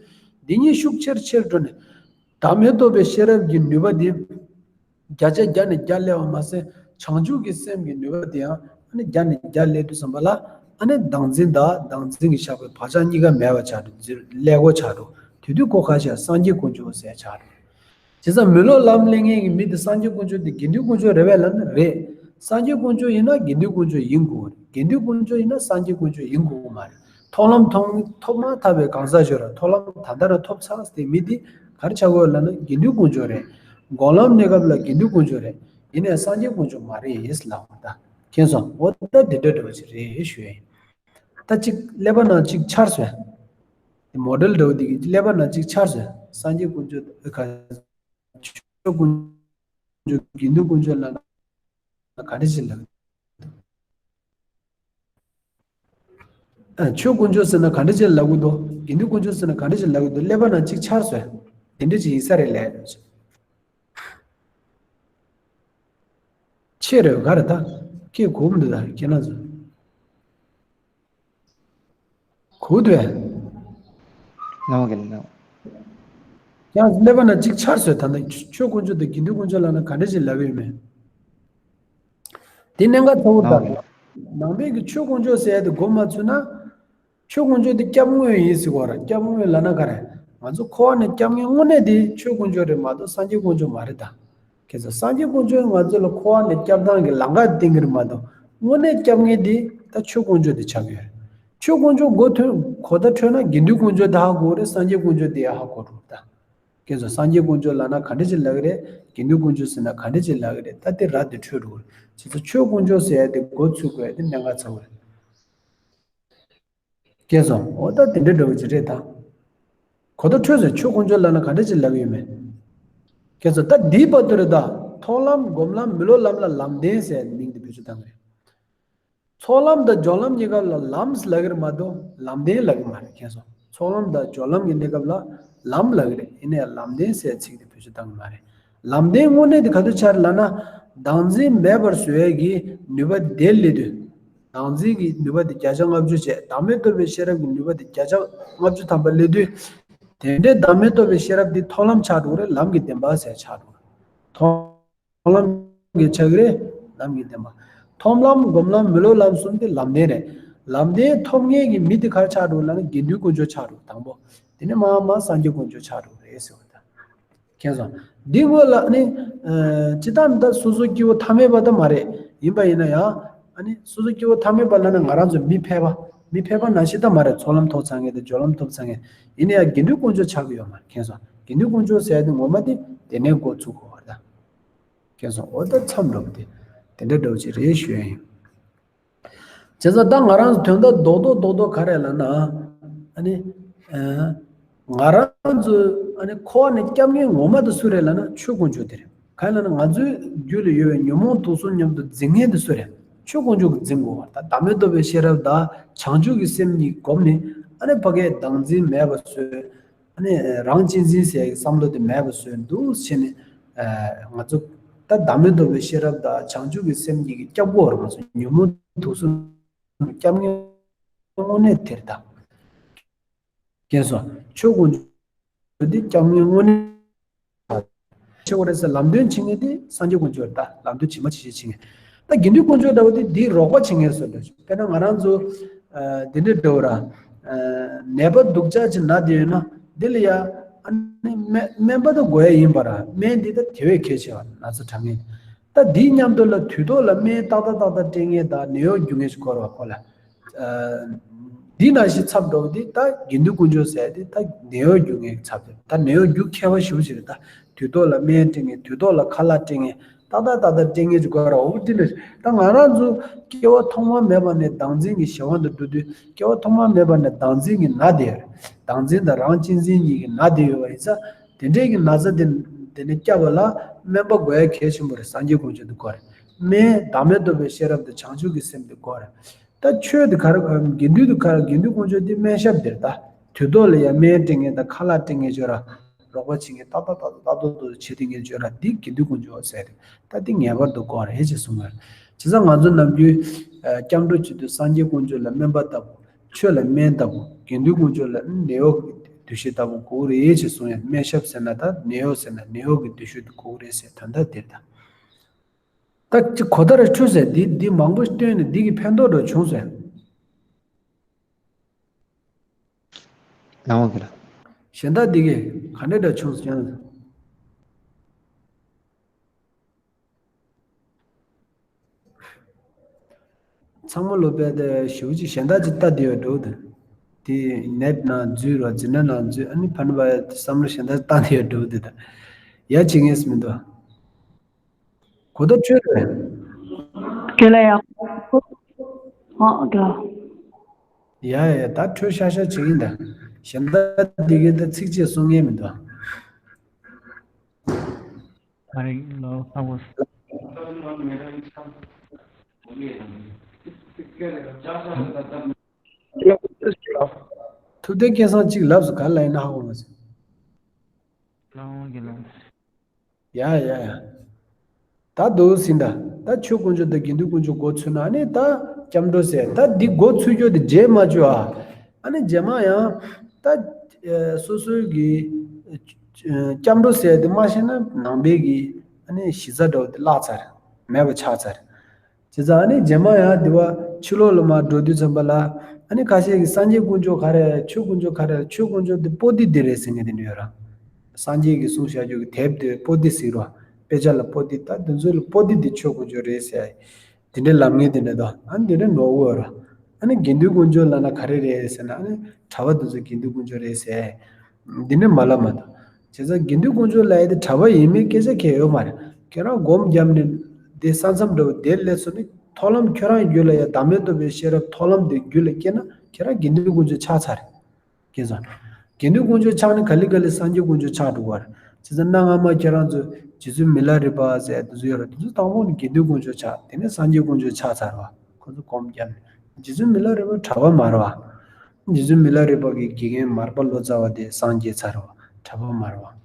འདི་གཉིས་ཤུགས་ཆེར་ཆེར་འགྲོ་ནས་བདག་མེད་རྟོགས་པའི་ཤེས་རབ་ཀྱི་ནུས་པ་འདི་བརྒྱ་ཆ་བརྒྱ་ནས་བརྒྱ་སླེབས་པ་མ་ཟད། བྱང་ཆུབ་ཀྱི་སེམས་ཀྱི་ནུས་པ་འདི་ཡང་ཨ་ནི་བརྒྱ་ནས་བརྒྱ་སླེབས་དུས་ཙམ་པ་ལ། ཨ་ནི་བདག་འཛིན་དང་བདག་འཛིན་གྱིས་བཞག་པའི་བག་ཆགས་གཉིས་ཀ་མེད་པ་ཆགས་འགྲོ། ལས་སྒོ་ཆགས་འགྲོ། དེ་དུས་ཁོ་ཁ་ཤས་སངས་རྒྱས་དཀོན་མཆོག་ཟེར་ཆགས་འགྲོ། བྱས་ཙང་མི་སློབ་ལམ་གླེང་མཁན་གྱི་མི་དེ་སངས་རྒྱས་དཀོན་མཆོག་དེ་དགེ་འདུན་དཀོན་མཆོག་རེད་པས་ལབ་ན་རེད། སངས་རྒྱས་དཀོན་མཆོག་ཡིན་ན་དགེ་འདུན་དཀོན་མཆོག་ཡིན་དགོས་རེད། དགེ་འདུན་དཀོན་མཆོག་ཡིན་ན་སངས་རྒྱས་དཀོན་མཆོག་ཡིན་དགོས་མ་རེད། མཐོང་ལམ་མཐོང་ཐོབ་མ་ཐག་པའི་གང་ཟག་ཞིག་ར་མཐོང་ལམ་ད་ལྟ་ར་ཐོབ་ཚར་དེ་མི་དེ་ག་རེ་ཆགས་དགོས་ལབ་ན་དགེ་འདུན་དཀོན་མཆོག་རེད། སྒོམ་ལམ་གནས་སྐབས་ལ་དགེ་འདུན་དཀོན་མཆོག་རེད། ཡིན་ནའི་སངས་རྒྱས་དཀོན་མཆོག་མ་རེད་ལབ་པ་ད། མཁྱེན་སོང་། འོ་ད་དེ་འདྲ་འདྲ་བ་ཞིག་རེད་ཞུ་ཡ་ཡིན། ད་གཅིག་ཀླད་པ་ནང་གཅིག་འཆར་སོང་། དེ་མོ་ཌེལ་འདྲ་བོ་དེ་གི་ཀླད་པ་ནང་གཅིག་འཆར་སོང་། སངས་རྒྱས་དཀོན་མཆོག་ག་ཆོས་དཀོན་མཆོག་དགེ་འདུན་དཀོན་མཆོག་ལབ་ན་ག་འདྲ་ཞིག་ལབ་ཨ། ཆོས་དཀོན་མཆོག་ཟེར་ན་ག་འདྲ་ཅིག་ལབ་གི་འདུག་དགེ་འདུན་དཀོན་མཆོག་ཟེར་ན་ག་འདྲ་ཅིག་ལབ་གི་འདུག་ཀླད་པ་ནང་གཅིག་འཆར་སོང་། དེ་འདྲ་ཅིག་ཡིན་ས་རེད་ལབ། ཆེ་རེད་ག་རེ་ད། ཁྱེད་གོ་མི་འདུག་ད་ཁྱེད་རང་ཚོ། གོ་འདུག་ནང་གི་ནང་། ཡང་ཀླད་པ་ནང་གཅིག་འཆར་སོང་། ད་ནི་ཆོས་དཀོན་མཆོག་དང་དགེ་འདུན་དཀོན་མཆོག་ལབ་ན་ག་འདྲ་ཅིག་ལབ་ཡོད་མེད། དེ་གནད་འགག་ཚ་བོ་ད། ནང་གི། ནང་པའི་གི་ཆོས་དཀོན་མཆོག་ཟེར་ཡ་དེ་གོ་མ་ཚུད་ན། ཆོས་དཀོན་མཆོག་དེ་སྐྱབས་དངོས་ཡིན་ཟེར་གོ་ར། སྐྱབས་དངོས་ལབ་ན་ག་རེ། ང་ཚོ་འཁོར་བ་ནས་སྐྱབས་མཁན་དངོས་གནས་དེ་ཆོས་དཀོན་མཆོག་རེད་མ་གཏོགས་སངས་རྒྱས་དཀོན་མཆོག་མ་རེད་ད། ཁྱེད་ཚོ་སངས་རྒྱས་དཀོན་མཆོག་ང་ཚོ་ལ་འཁོར་བ་ནས་སྐྱབས་སྟངས་ཀྱི་ལམ་ཁ་བསྟན་གྱི་རེད་མ་གཏོགས་དངོས་གནས་སྐྱབས་མཁན་དེ་ད་ཆོས་དཀོན་མཆོག་དེ་ཆགས་ཀྱི་ཡོད་རེད། ཆོས་དཀོན་མཆོག་གོ་ཐོས་གོ་བརྡ་འཕྲོད་ན་དགེ་འདུན་དཀོན་མཆོག་དེ་ཧ་གོ་རེད། སངས་རྒྱས་དཀོན་མཆོག་དེ་ཡང་ཧ་གོ་འགྲོ་རེད་ད། ཁྱེད་ཚོ་སངས་རྒྱས་དཀོན་མཆོག་ལབ་ན་ག་འདྲ་ཅིག་ལབ་ཀྱི་རེད། དགེ་འདུན་དཀོན་མཆོག་ཟེར་ན་ག་འདྲ་ཅིག་ལབ་ཀྱི་རེད། ད་དེ་ར་དེ་འཕྲོད་འགྲོ་གི་རེད། བྱས་ཙང་ཆོས་དཀོན་མཆོག་ཟེར་ཡ་དེ་མགོ་ཚུགས་དགོས་ཡ་དེ་གནད་འགག་ཚ་བོ་རེད། ཁྱེད་ཚོ། འོ་ད་དེ་འདྲ་འདྲ་བོ་ཅིག་རེད་ད། གོ་བརྡ་འཕྲོད་ཚོད་ཆོས་དཀོན་མཆོག་ལབ་ན་ག་འདྲ་ཅིག་ལབ་ཀྱི་ཡོད་མེད། ཁྱེད་ཚོ་ད་འདིའི་བར་དུ་རེད་ད། མཐོང་ལམ་སྒོམ་ལམ་མི་སློབ་ལམ་ལ་ལམ་བདེན་ཟེར་མིང་དེ་བེད་སྤྱོད་བཏང་གི་རེད། ཚོགས་ལམ་དང་སྦྱོར་ལམ་གཉིས་ཀ་ལ་ལམ་ལབ་ཀྱི་རེད་མ་གཏོགས་ལམ་བདེན་ལབ་ཀྱི་མ་རེད། ཁྱེད་ཚོ་ཚོགས་ལམ་དང་སྦྱོར་ལམ་གྱི་གནས་སྐབས་ལ་ལམ་ལབ་ཀྱི་རེད། ཡིན་ནའི་ལམ་བདེན་ཟེར་ཚིག་དེ་བེད་སྤྱོད་བཏང་གི་མ་རེད། ལམ་བདེན་དངོས་གནས་དེ་ག་དུས་ཆགས་ལབ་ན། བདག་འཛིན་མེད་པར་བཟོ་ཡས་ཀྱི་ནུས་པ་དེ་སླེབས་དུས། བདག་འཛིན་གྱི་ནུས་པ་དེ་བརྒྱ་ཆ་ལྔ་བཅུ་བྱས། བདག་མེད་རྟོགས་པའི་ཤེས་རབ་ཀྱི་ནུས་པ་དེ་བརྒྱ་ཆ་ལྔ་བཅུ་ཐམ་པ་སླེབས་དུས། དེ་འདྲའི་བདག་མེད་རྟོགས་པའི་ཤེས་རབ་དེ་མཐོང་ལམ་ཆགས་འགྲོ་གི་རེད། ལམ་གྱི་བདེན་པ་ཟེར་ཆགས་འགྲོ་གི་རེད། མཐོང་ལམ་གྱི་ཆགས་ཀྱི་རེད། ལམ་གྱི་བདེན་པ། མཐོང་ལམ་སྒོམ་ལམ་མི་སློབ་ལམ་གསུམ་དེ་ལམ་བདེན་རེད། ལམ་བདེན་ཐོབ་མཁན་གྱི་མི་དེ་ག་རེ་ཆགས་འགྲོ་ལབ་ན་དགེ་འདུན་དཀོན་མཆོག་ཆགས་འགྲོ་དང་པོ། དེ་ནས་མར་མར་སངས་རྒྱས་དཀོན་མཆོག་ཆགས་འགྲོ་གི་རེད་ཟེར་བ་དང་། མཁྱེན་སོང་། འདི་སྔོན་ལ་ནི། ཨ་ནི། སྤྱིར་བཏང་ད་སོ་སོ་སྐྱེ་བོ་ཐ་མལ་པ་ད་མ་རེད། ཡིན་པ་ཡིན་ན་ཡང་། ཨ་ནི་སོ་སོ་སྐྱེ་བོ་ཐ་མལ་པ་ལབ་ན་ང་རང་ཚོ་མི་ཕལ་པ། མི་ཕལ་པ་ནང་བཞིན་ད་མ་རེད། ཚོགས་ལམ་ཐོབ་ཚར་མཁན་དང་སྦྱོར་ལམ་ཐོབ་ཚར་མཁན། ཡིན་ན་ཡང་དགེ་འདུན་དཀོན་མཆོག་ཆགས་ཀྱི་ཡོད་མ་རེད། མཁྱེན་སོང་། དགེ་འདུན་དཀོན་མཆོག་ཟེར་ཡ་དེ་ངོ་མ་དེ་དེ་ནས་འགོ་ཚུགས་དགོས་པ་རེད་ད། མཁྱེན་སོང་། འོ་ད་མཚམས་འདྲ་པོ་དེ་དེ་འདྲ་འདྲ་པོ་ཅིག་རེད་ཞུ་ཡ་ཡིན། བྱས་ཙང་ད་ང་རང་ཚོ་དོན་དག་རྡོག་རྡོག་རྡོག་རྡོག་ག་རེ་ལབ་ན། ཨ་ནི། ཨ། ང་རང་ཚོ་ཨ་ནི་འཁོར་བ་ནས་སྐྱབས་མཁན་ངོ་མ་དེ་སུ་རེད་ལབ་ན་ཆོས་དཀོན་མཆོག་དེ་རེད། གང་ཡིན་ལབ་ན་ང་ཚོའི་རྒྱུད་ལ་ཡོད་པའི་ཉོན་མོངས་དུག་གསུམ་མཉམ་དུ་འཛིན་མཁན་དེ་སུ་རེད། ཆོས་དཀོན་མཆོག་གིས་འཛིན་དགོས་པ། ད་བདག་མེད་རྟོགས་པའི་ཤེས་རབ་དང་བྱང་ཆུབ་ཀྱི་སེམས་གཉིས་བསྒོམས་ནས། ཨ་ནི་ཕ་གིའི་བདག་འཛིན་མེད་པ་བཟོས། ཨ་ནི་རང་གཅེས་འཛིན་ཟེར་ཡག་གི་བསམ་བློ་དེ་མེད་པ་བཟོས་འདུག་བྱས་ནས། ཨ། ང་ཚོ་ད་བདག་མེད་རྟོགས་པའི་ཤེས་རབ་དང་བྱང་ཆུབ་ཀྱི་སེམས་གཉིས་ཀྱིས་སྐྱོབ་དགོས་རེད། ང་ཚོ་ཉོན་མོངས་དུག་གསུམ་སྐྱབས་མཁན་དངོས་གནས་དེ་རེད་ད། མཁྱེན་སོང་། ཆོས་དཀོན་མཆོག་འདི་སྐྱབས་མཁན་དངོས་གནས་ཆེ་བ་རེད་ཟེར། ལམ་སྟོན་བྱེད་མཁན་དེ་སངས་རྒྱས་དཀོན་མཆོག་རེད་ད། ལམ་སྟོན་ཇི་མ་ཇི་བཞིན་བྱེད་མཁན། ད་དགེ་འདུན་དཀོན་མཆོག་འདྲ་བོ་དེ་འདིའི་རོགས་པ་བྱེད་མཁན་བཟོ་འདྲ། དཔེར་ན་ང་རང་ཚོ་ཨ་འདི་འདྲ་འདྲ་བོ་ར། ཨ་ནད་པ་སྡུག་ཅག་ཅིག་ན་བསྡད་ཡོད་ན་འདི་ལ་ཡ་ཨ་ནི་སྨན་སྨན་པ་དེ་དགོས་ཡ་ཡིན་པ་ར། སྨན་འདི་ད་དེ་བས་གལ་ཆེ་བ། ན་ཚ་དྲག་མཁན། ད་འདིའི་མཉམ་དུ་ལ་དུས་ཐོག་ལ་སྨན་ཏག་ཏག་ཏག་ཏག་སྤྲད་མཁན་དང་ནད་གཡོག་རྒྱུག་མཁན་ཞིག་དགོས་རེད་བ་ཁོ་ལ། ཨ། འདི་ནང་བཞིན་ཚབ་འགྲོ་བ་འདི་ད་དགེ་འདུན་དཀོན་མཆོག་ཟེར་ཡ་འདི་ད་ནད་གཡོག་རྒྱུག་མཁན་གྱི་ཚབ་རེད། ད་ནད་གཡོག་རྒྱུག་མཁས་པ་ཞེ་པོ་ཅིག་རེད་ད། དུས་ཐོག་ལ་སྨན་སྤྲད་མཁན། དུས་ཐོག་ལ་ཁ་ལག་སྤྲད་མཁན། ཏག་ཏག་ཏག་ཏག་སྤྲད་མཁན་ཅིག་དགོས་རེད། འོ་འདི་ནི་ད་ང་རང་ཚོ་སྐྱེ་བ་ཐོག་མ་མེད་པ་ནས་བདག་འཛིན་གྱི་གཞན་དབང་དུ་འགྲོ་དུས། སྐྱེ་བ་ཐོག་མ་མེད་པ་ནས་བདག་འཛིན་གྱི་ནད་དེ་ཡོད་རེད། བདག་འཛིན་དང་རང་གཅེས་འཛིན་གཉིས་ཀྱི་ནད་དེ་ཡོད་པ་ཡིན་ཙང་། དེ་འདྲའི་གི་ན་ཚ་དེ་དེ་ནས་བསྐྱབ་པ་ལ་སྨན་པ་དགོས་ཡ་གལ་ཆེན་པོ་རེད། སངས་རྒྱས་དཀོན་མཆོག་དེ་དགོས་རེད། སྨན་བདག་མེད་རྟོགས་པའི་ཤེས་རབ་དང་བྱང་ཆུབ་ཀྱི་སེམས་དེ་དགོས་རེད། ད་ཆོས་དེ་ག་རེ། དགེ་འདུན་དེ་ག་རེ། དགེ་འདུན་དཀོན་མཆོག་དེ་སྨན་ཞབས་དེ་རེད་ད། དུས་ཐོག་ལ་ཡ་སྨན་སྤྲད་མཁན་དང་ཁ་ལག་སྤྲད་མཁན་ཅིག་ཡོད་ར། རོགས་པ་བྱེད་མཁན་ཏག་ཏག་ཏག་ཏག་ཏག་ཏག་བྱེད་བསྡད་མཁན་ཅིག་ཡོད་ར། འདི་དགེ་འདུན་དཀོན་མཆོག་ཟེར་རེད། ད་འདི་ངེས་པར་དུ་དགོས་རེད་ཅེས་གསུངས་པ་རེད། བྱས་ཙང་ང་ཚོ་ནམ་རྒྱུན་ཨ་སྐྱབས་འགྲོ་བྱེད་དུས་སངས་རྒྱས་དཀོན་མཆོག་ལ་སྨན་པ་ལྟ་བུ། ཆོས་ལ་སྨན་ལྟ་བུ། དགེ་འདུན་དཀོན་མཆོག་ལ་ནད་གཡོག་གི་འདུ་ཤེས་ལྟ་བུ་དགོས་རེད་ཅེས་གསུངས་ཡ། སྨན་ཞབས་ཟེར་ན་ད་ནད་གཡོག་ཟེར་ན་ནད་གཡོག་གི་འདུ་ཤེས་དེ་དགོས་རེད་ཟེར། དོན་དག་དེ་རེད་ད། ད་ཅི་གོ་བརྡ་རེ་འཕྲོད་ཟེར། འདི་འདི་མང་པོ་བཏོན་ནས་འདི་གི་ཕན་ཐོགས་འདྲ་བྱུང་ཟེར། ལགས་འོང་གི་ལགས། གཞན་དག་འདི་གི་ག་འདྲ་འདྲ་བྱུང་ཟེར། ཚང་མ་ལོ་པས་དེ་ཞུ་ཅིག་གཞན་དག་ཅིག་ལྟ་དེ་ཡོད་འགྲོ་དེ། དེ་ནེཊ་ནང་འཛུལ་རོགས། འཛིན་གྲྭ་ནང་འཛུལ། ཨ་ནི་ཕན་པ་བསམ་བློ་གཞན་དག་བཏང་དེ་ཡོད་འགྲོ་དེ་ད། ཡ་བྱེད་ངེས་མི་འདུག་གོ་བརྡ་འཕྲོད་རེད། རྒན་ལགས་ཡ། ཨ་རྒན་ལགས། ཡ་ཡ་ཡ། ད་འཕྲོད་ཤག་ཤག་བྱེད་ཀྱིན་ད། གཞན་དག་འདི་གའི་ད་ཚིག་གཅིག་གསུང་མཁན་མི་འདུག་ཨ་རིང་ལོ་ཧ་གོ། ཐུབ་བསྟན་སྐལ་བཟང་གཅིག་ལབ་སོང་། ག་ལ་ཡིན་ན་ཧ་གོ་མ་སོང་། ལགས་འོང་གི་ལགས། ཡ་ཡ་ཡ། ད་འདུག་ཟིན་ད། ད་ཆོས་དཀོན་མཆོག་དང་དགེ་འདུན་དཀོན་མཆོག་མགོ་ཚོས་ན། ཨ་ནི་ད་སྐྱབས་འགྲོ་ཟེར། ད་འདི་མགོ་ཚོས་རྒྱུ་དེ་རྗེས་མ་བཅུ་ཨ། ཨ་ནི་རྗེས་མ་ཡང་ད་ཨ་སོ་སོའི་གི་ཨ་སྐྱབས་འགྲོ་ཟེར་དེ་མ་ཤེས་ན་ནང་པའི་གི་ཨ་ནི་གཞི་རྩ་འདྲ་བོ་དེ་བརླག་ཚར། མེད་པ་ཆགས་ཚར། བྱས་ཙང་ཨ་ནི་རྗེས་མ་ཡང་འདི་བ་ཕྱི་ལོགས་ལ་མར་འགྲོ་དུས་ཙམ་པ་ལ། ཨ་ནི་ཁ་ཤས་ཀྱིས་སངས་རྒྱས་དཀོན་མཆོག་ག་རེ། ཆོས་དཀོན་མཆོག་ག་རེ། ཆོས་དཀོན་མཆོག་འདི་པོ་ཏི་འདི་རེད་ཟེར་མཁན་དེ་འདྲ་ཡོད་ར། སངས་རྒྱས་ཀྱིས་གསུངས་བཞག་རྒྱུ་གི་དེབ་དེ་པོ་ཏི་ཟེར་རོ། དཔེ་ཆ་ལ་པོ་ཏི། ད་འདི་ཚོ་ལ་པོ་ཏི་འདི་ཆོས་དཀོན་མཆོག་རེད་ཟེར། དེ་འདྲའི་ལབ་མཁན་དེ་འདྲ་འདུག་ཨ་ནི་དེ་འདྲ་ནོར་འོ་ར། ཨ་ནི་དགེ་འདུན་དཀོན་མཆོག་ལབ་ན་ག་རེ་རེད་ཟེར་ན། ཨ་ནི་གྲྭ་པ་འདི་ཚོ་དགེ་འདུན་དཀོན་མཆོག་རེད་ཟེར། འདི་འདྲ་མ་ལབ་མ་འདུག་བྱས་ཙང་དགེ་འདུན་དཀོན་མཆོག་ལབ་ཡ་དེ་གྲྭ་པ་ཡིན་མིན་སྐད་ཆ་གང་ཡང་ཡོད་མ་རེད། ཁྱེད་རང་སྒོམ་བརྒྱབ་ནས་དེ་ས་མཚམས་འདྲ་བོ་དེར་སླེབས་སོང་ནི། ཐོག་ལམ་ཁྱོད་རང་རྒྱུད་ལ་ཡ་བདག་མེད་རྟོགས་པའི་ཤེས་རབ་ཐོག་ལམ་དེ་རྒྱུད་ལ་སྐྱེས་ན་ཁྱེད་རང་དགེ་འདུན་དཀོན་མཆོག་ཆགས་ཚར་རེད། ཁྱེད་ཚོ་དགེ་འདུན་དཀོན་མཆོག་ཆགས་ནས་ག་ལེ་ག་ལེ་སངས་རྒྱས་དཀོན་མཆོག་ཆགས་འགྲོ་བ་རེད། བྱས་ཙང་གནའ་སྔ་མ་ཁྱེད་རང་ཚོ་རྗེ་བཙུན་མི་ལ་རས་པ་ཟེར་དེ་ཚོ་ཡོད་རེད། དེ་ཚོ་དང་པོ་ནི་དགེ་འདུན་དཀོན་མཆོག་ཆགས། དེ་ནས་སངས་རྒྱས་དཀོན་མཆོག་ཆགས་ཚར་བ། ཁོ་ཚོ་སྒོམ་བརྒྱབ་ནས། རྗེ་བཙུན་མི་ལ་རས་པ་གྲྭ་པ་མ་རེད་བ། རྗེ་བཙུན་མི་ལ་རས་པ་གི་དགེ་རྒན་མར་པ་ལོ་ཙཱ་བ་དེ་སངས་རྒྱས་ཚར་བ། གྲྭ་པ་མ་རེད་བ།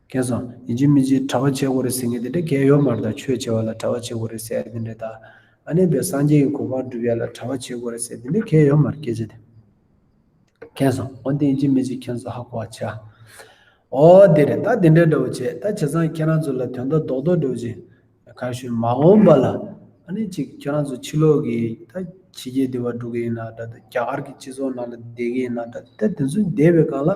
མཁྱེན་སོང་། ཡིན་གཅིག་མིན་གཅིག་གྲྭ་པ་བྱེད་དགོས་རེད་ཟེར་མཁན་དེ་འདྲ་གང་ཡང་ཡོད་མ་རེད། ད་ཆོས་བྱེད་པ་ལ་གྲྭ་པ་བྱེད་དགོས་རེད་ཟེར་དེ་འདྲ་ད། ཨ་ནི་བས་སངས་རྒྱས་ཀྱི་གོ་འཕང་སྒྲུབ་ཡ་ལ་གྲྭ་པ་བྱེད་དགོས་རེད་ཟེར་དེ་འདྲ་གང་ཡང་ཡོད་མ་རེད་སྐད་ཆ་དེ། མཁྱེན་སོང་། འོ་འདི་ཡིན་གཅིག་མིན་གཅིག་ཁྱེད་ཚོ་ཧ་གོ་བ་བྱ། འོ་དེ་རེད། ད་དེ་འདྲ་འདྲ་བོ་བྱས། ད་བྱས་ཙང་ཁྱེད་རང་ཚོ་ལ་དོན་དག་རྡོག་རྡོག་འདྲ་བོ་ཅིག་ག་རེ་ཞུ། མ་འོངས་པ་ལ་ཨ་ནི་ཅིག་ཁྱེད་རང་ཚོ་ཕྱི་ལོགས་ཀྱི་ད་ཕྱི་རྒྱལ་དེ་བ་འགྲོ་གི་ཡིན་ན་འདྲ། ད་རྒྱ་གར་གྱི་སྤྱི་ཚོགས་ནང་ལ་བསྡད་ཀྱི་ཡིན་ན་འདྲ། ད་དེ་ཚོ་བསྡད་པའི་སྒང་ལ་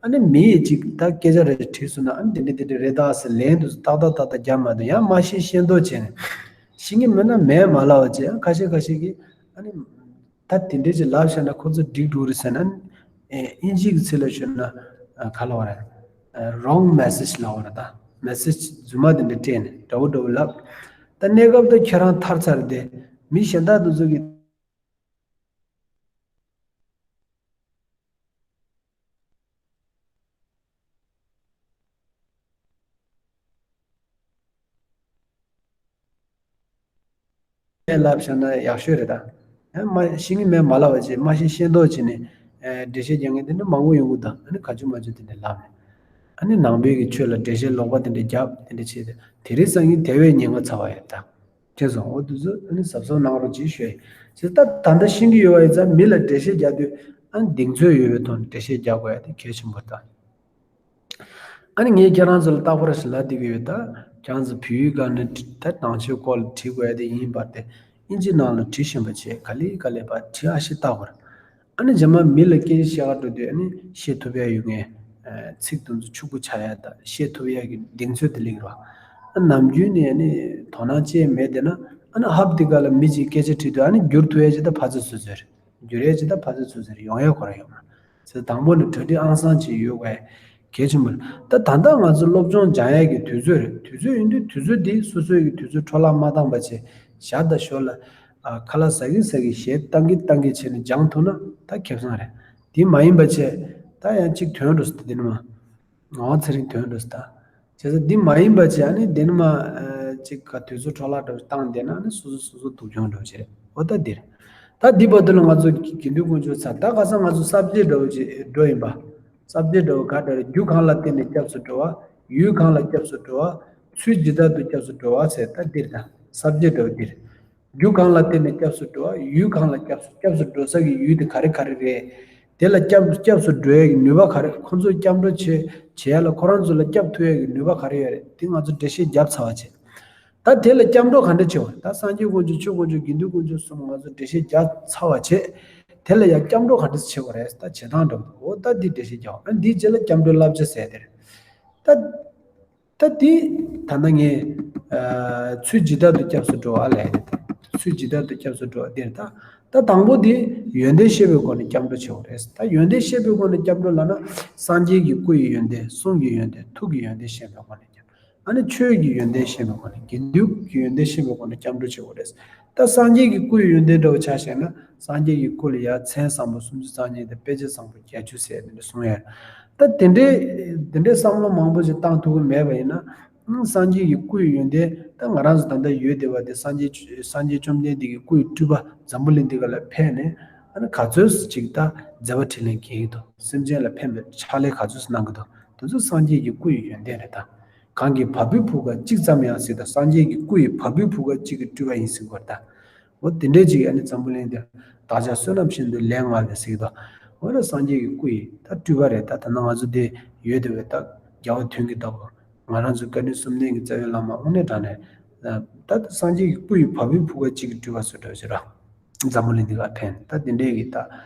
ཨ་ནི་མི་ཡིས་ཅིག་ད་སྐད་ཆ་རེ་དྲིས་སོང་ན། ཨ་ནི་དེ་འདྲ་དེ་འདྲ་རེད་ད་ཟེར་ལན་དུ་ཏག་ཏག་ཏག་ཏག་རྒྱབ་མ་འདུག་ཡང་མ་ཤེས་ཤེས་མདོག་བྱས་ནས། ཤེས་ཀྱི་མེད་ན་མེད་མ་ལབ་པ་བྱས། ཁ་ཤས་ཁ་ཤས་ཀྱིས་ཨ་ནི། ད་དེ་འདྲས་ཅིག་ལབ་བཞག་ན་ཁོ་ཚོ་འགྲིག་འགྲོ་རེད་ཟེར་ན། ཨེ་དབྱིན་ཇིའི་ཚིག་ལ་ཞུས་ན་ཨ་ག་ལབ་པ་རེད། ཨ་wrong message ལབ་པ་རེད་ད། མེ་སེ་ཇི་རྫུན་མ་དེ་འདྲ་སྤྲད་ནས་འདྲ་བོ་འདྲ་བོ་ལབ། ད་གནས་སྐབས་དུ་ཁྱེད་རང་ཐར་ཚར་ཏེ་མི་གཞན་དག་དེ་ཚོ་གི་ལབ་བཞག་ན་ཡག་ཤོས་རེད་ད། ཨ་མ་ཤེས་ཀྱི་མེད་མ་ལབ་པ་བྱས། མ་ཤེས་ཤེས་མདོག་བྱས་ནས་ཨ་འགྲེལ་བཤད་རྒྱག་མཁན་དེ་འདྲ་མང་པོ་ཡོང་གི་འདུག་ཨ་ནི་ག་ཅུ་མ་ཅུ་དེ་འདྲ་ལབ་ནས། ཨ་ནི་ནང་པའི་གི་ཆོས་ལ་འགྲེལ་བཤད་ལོག་པ་དེ་འདྲ་བརྒྱབ་དེ་འདྲ་བྱས་ཏེ། དེ་རིང་སང་ཉིན་དེ་བས་ཉེན་ཁ་ཚ་བ་ཡོད་ད། ཁྱེད་ཚོ་འོ་དེ་ཚོ་ཨ་ནི་གཟབ་གཟབ་གནང་རོགས་གྱིས་ཞུ་ཡ་ཡིན། ད་ད་ལྟ་ཤེས་ཀྱི་ཡོད་པ་ཡིན་ཙང་མི་ལ་འགྲེལ་བཤད་རྒྱག་དུས་ཨ་ནི་གདེང་ཚོད་ཡོད་པའི་ཐོག་ནས་འགྲེལ་བཤད་རྒྱག་དགོས་ཡ་དེ་གལ་ཆེན་པོ་རེད་ད། ཨ་ནི་ངས་ཁྱེད་རང་ཚོ་ལ་རྟག་པར་ཞིག་ལབ་བསྡད་ཀྱི་ཡོད་ད། ཁྱེད་རང་ཚོ་བོད་ཡིག་སྒང་ནས་ད་ནང་ཆོས་སྐོར་ལ་བྲིས་དགོས་ཡ་དེ་ཡིན་པར་ཏེ། ཨིན་ཇི་ནང་ལ་བྲིས་བཞིན་པ་བྱས། ག་ལེ་ག་ལེ་བ་བྲིས་ཨ་ཤེས་ལྟ་བར། ཨ་ནི་རྗེས་མ་མི་ལ་སྐད་ཆ་བཤད་ག་འགྲོ་དུས་ཨ་ནི་བཤད་ཐུབ་ཡ་ཡོད་མཁན། ཚིག་དེ་ཚོ་ཕྱུག་པོ་ཆགས་ཡ་དང་བཤད་ཐུབ་ཡ་གི་གདེང་ཚོད་དེ་སླེབས་རོགས། ཨ་ནམ་རྒྱུན་ནས་ཨ་ནི་དོ་སྣང་ཅི་ཡང་མེད་བསྡད་ན། ཨ་ནི་ཧབ་དེ་ག་ལ་མི་གཅིག་སྐད་ཆ་དྲིས་དུས་ཨ་ནི་བསྒྱུར་ཐུབ་ཡ་ཅིག་ད་ཕར་ཚུར་སོ་སོར། བསྒྱུར་ཡ་ཅིག་ད་ཕར་ཚུར་སོ་སོར་ཡོང་ཡ་ཁོ་རང་ཡོང་མ། ཚེ་དང་པོ་ནས་གྲ་སྒྲིག་ཨང་སང་བྱས་ཡོད་དགོས་གལ་ཆེན་པོ་རེད། ད་ད་ལྟ་ང་ཚོ་སློབ་སྦྱོང་སྦྱང་ཡས་ཀྱི་དུས་ཚོད་རེད། དུས་ཚོད་ཡིན་དུས་དུས་ཚོད་འདི་སོ་སོའི་གི་དུས་ཚོད་འཕྲོ་བརླག་མ་བཏང་པ་བྱས། ཞར་དང་ཞོར་ལ་ཨ་ཁ་ལག་ཟ་གིན་ཟ་གིན་གཞས་བཏང་གིན་བཏང་གིན་བྱས་ནས་སྦྱང་ཐུབ་ན་ད་ཁེ་བཟང་རེད། དེ་མ་ཡིན་པ་བྱས་ད་ཡང་གཅིག་ཐོན་འགྲོ་སྲིད་དེ་ནི་མ། ངོ་ཚེ་རིང་ཐོན་འགྲོ་སྲིད་ད། བྱས་ཙང་འདི་མ་ཡིན་པ་བྱས། ཨ་ནི་དེ་ནི་མ་ཨ་གཅིག་ག་དུས་ཚོད་འཕྲོ་བརླག་འདྲ་བོ་བཏང་བསྡད་ན་ཨ་ནི་སོ་སོ་སོ་སོ་སྡུག་གྱོང་འདྲ་བོ་བྱེད་རེད། འོ་ད་འདིར། ད་འདི་བར་དུ་ལ་ང་ཚོ་དགེ་འདུན་དཀོན་མཆོག་ཚར། ད་ཁ་སང་ང་ཚོ་ས་བཅད་འདྲ་བོ་ཅིག་འགྲོ་ཡིན་པ། ས་བཅད་འདྲ་བོ་ག་འདྲ་རེད། རྒྱུ་གང་ལ་བརྟེན་ནས་སྐྱབས་སུ་འགྲོ་བ། ཡུལ་གང་ལ་སྐྱབས་སུ་འགྲོ་བ། ཚུལ་ཇི་ལྟར་དུ་སྐྱབས་སུ་འགྲོ་བ་ཟེར། ད་འདིར་ད་ས་བཅད་འདྲ་བོ་འདིར། རྒྱུ་གང་ལ་བརྟེན་ནས་སྐྱབས་སུ་འགྲོ་བ། ཡུལ་གང་ལ་སྐྱབས་སུ། སྐྱབས་སུ་འགྲོ་ས་གི་ཡུལ་དེ་ག་རེ་ག་རེ་རེད། དེ་ལ་སྐྱབས་སྐྱབས་སུ་འགྲོ་ཡ་གི་ནུས་པ་ག་རེ། ཁོང་ཚོས་སྐྱབས་འགྲོ་བྱེད་བྱེད་ཡ་ལ་ཁོ་རང་ཚོ་ལ་སྐྱབས་ཐུབ་ཡ་གི་ནུས་པ་ག་རེ་ཡོད་རེད། དེ་ང་ཚོ་འགྲེལ་བཤད་བརྒྱབ་ཚར་བ་བྱས། ད་དེ་ལ་སྐྱབས་འགྲོ་ག་འདྲ་བྱེད་དགོས་རེད། ད་སངས་རྒྱས་དཀོན་མཆོག་ཆོས་དཀོན་མཆོག་དགེ་འདུན་དཀོན་མཆོག་གསུམ་ང་ཚོ་འགྲེལ་བཤད་བརྒྱབ་ཚར་བ་བྱས། དེ་ལ་ཡང་སྐྱབས་འགྲོ་ག་འདྲ་བྱེད་དགོས་རེད། ད་བྱེད་སྟངས་འདྲ་བོ། འོ་ད་འདི་འགྲེལ་བཤད་རྒྱག་འོ། ཨ་འདིའི་རྗེས་ལ་སྐྱབས་འགྲོའི་བསླབ་བྱ་ཟེར་དེ་རེད། ད། ད་འདི་ད་ལྟ་ངས་ཨ་ཚུལ་ཇི་ལྟར་དུ་སྐྱབས་སུ་འགྲོ་བ་ལབ་ཡ་དེ། ཚུལ་ཇི་ལྟར་དུ་སྐྱབས་སུ་འགྲོ་བ་འདིར་ད། ད་དང་པོ་དེ་ཡོན་ཏན་ཤེས་པའི་སྒོ་ནས་སྐྱབས་འགྲོ་བྱེད་དགོས་རེད། ད་ཡོན་ཏན་ཤེས་པའི་སྒོ་ནས་སྐྱབས་འགྲོ་ལབ་ན། སངས་རྒྱས་ཀྱི་སྐུ་ཡི་ཡོན་ཏན། གསུང་གི་ཡོན་ཏན། ཐུགས་ཀྱི་ཡོན་ཏན་ཤེས་པའི་སྒོ་ནས་སྐྱབས། ཨ་ནི་ཆོས་ཀྱི་ཡོན་ཏན་ཤེས་པའི་སྒོ་ནས། དགེ་འདུན་གྱི་ཡོན་ཏན་ཤེས་པའི་སྒོ་ནས་སྐྱབས་འགྲོ་བྱེད་དགོས་རེད། ད་སངས་རྒྱས་ཀྱི་སྐུ་ཡི་ཡོན་ཏན་འདྲ་བོ་ཆ་བཞག་ན། སངས་རྒྱས་ཀྱི་སྐུ་ལ་ཡ་མཚན་བཟང་པོ་སུམ་ཅུ་རྩ་གཉིས་དང་དཔེ་བྱད་བཟང་པོ་བརྒྱད་ཅུ་ཟེར་དེ་འདྲ་གསུང་ཡ། ད་དེ་འདྲའི་དེ་འདྲའི་བསམ་བློ་མང་པོ་ཞིག་བཏང་ཐུབ་ཀྱི་མེད་པ་ཡིན་ན། ཨང་། སངས་རྒྱས་ཀྱི་སྐུ་ཡི་ཡོན་ཏན་ད་ང་རང་ཚོ་ད་ལྟ་ཡོད་བསྡད་པ་དེ། སངས་རྒྱས་སངས་རྒྱས་བཅོམ་ལྡན་འདས་ཀྱི་སྐུ་ཡི་སྤྲུལ་པ་འཛམ་བུ་གླིང་འདི་ག་ལ་ཕེབས་ནས། ཨ་ནི་ག་ཚོད་ཅིག་ད་མཛད་པ་འཕྲིན་ལས་མཁྱེན་གྱི་འདུག་སེམས་ཅན་ལ་ཕན་པའི་ཕྱག་ལས་ག་ཚོད་གནང་གི་འདུག་དེ་ཚོ་སངས་རྒྱས་ཀྱི་སྐུ་ཡི་ཡོན་ཏན་རེད་ད། གང་གི་བ་སྤུའི་བུ་ག་གཅིག་ཙམ་ཡང་ཟེར་དུས། སངས་རྒྱས་ཀྱི་སྐུ་ཡི་བ་སྤུའི་བུ་ག་གཅིག་གི་སྤྲུལ་པ་ཡིན་ཟེར་བ་ད། འོ་དེ་འདྲས་ཅིག་ཨ་ནི་འཛམ་བུ་གླིང་འདིར་བདག་ཅག་བསོད་ནམས་ཤིན་ཏུ་ལས་མངའ་བས་ཟེར་གྱི་འདུག་འོ་ན་སངས་རྒྱས་ཀྱི་སྐུ་ཡི་ད་སྤྲུལ་པ་རེད། ད་ད་ནང་ང་ཚོ་འདི་ཡོད་བསྡད་པའི་ད་རྒྱལ་བ་དོན་གྱི་བདག་པོ། ང་རང་ཚོ་བཀའ་དྲིན་གསུམ་ལྡན་གྱི་རྩ་བའི་བླ་མ་དངོས་གནས་དྲང་གནས། ད་སངས་རྒྱས་ཀྱི་སྐུ་ཡི་བ་སྤུའི་བུ་ག་གཅིག་གི་སྤྲུལ་པ་བཟོ་འདྲ་ཞིག་ར། འཛམ་བུ་གླིང་འདི་ག་ཕན། ད་དེ་འདྲས་ཀྱི་ད་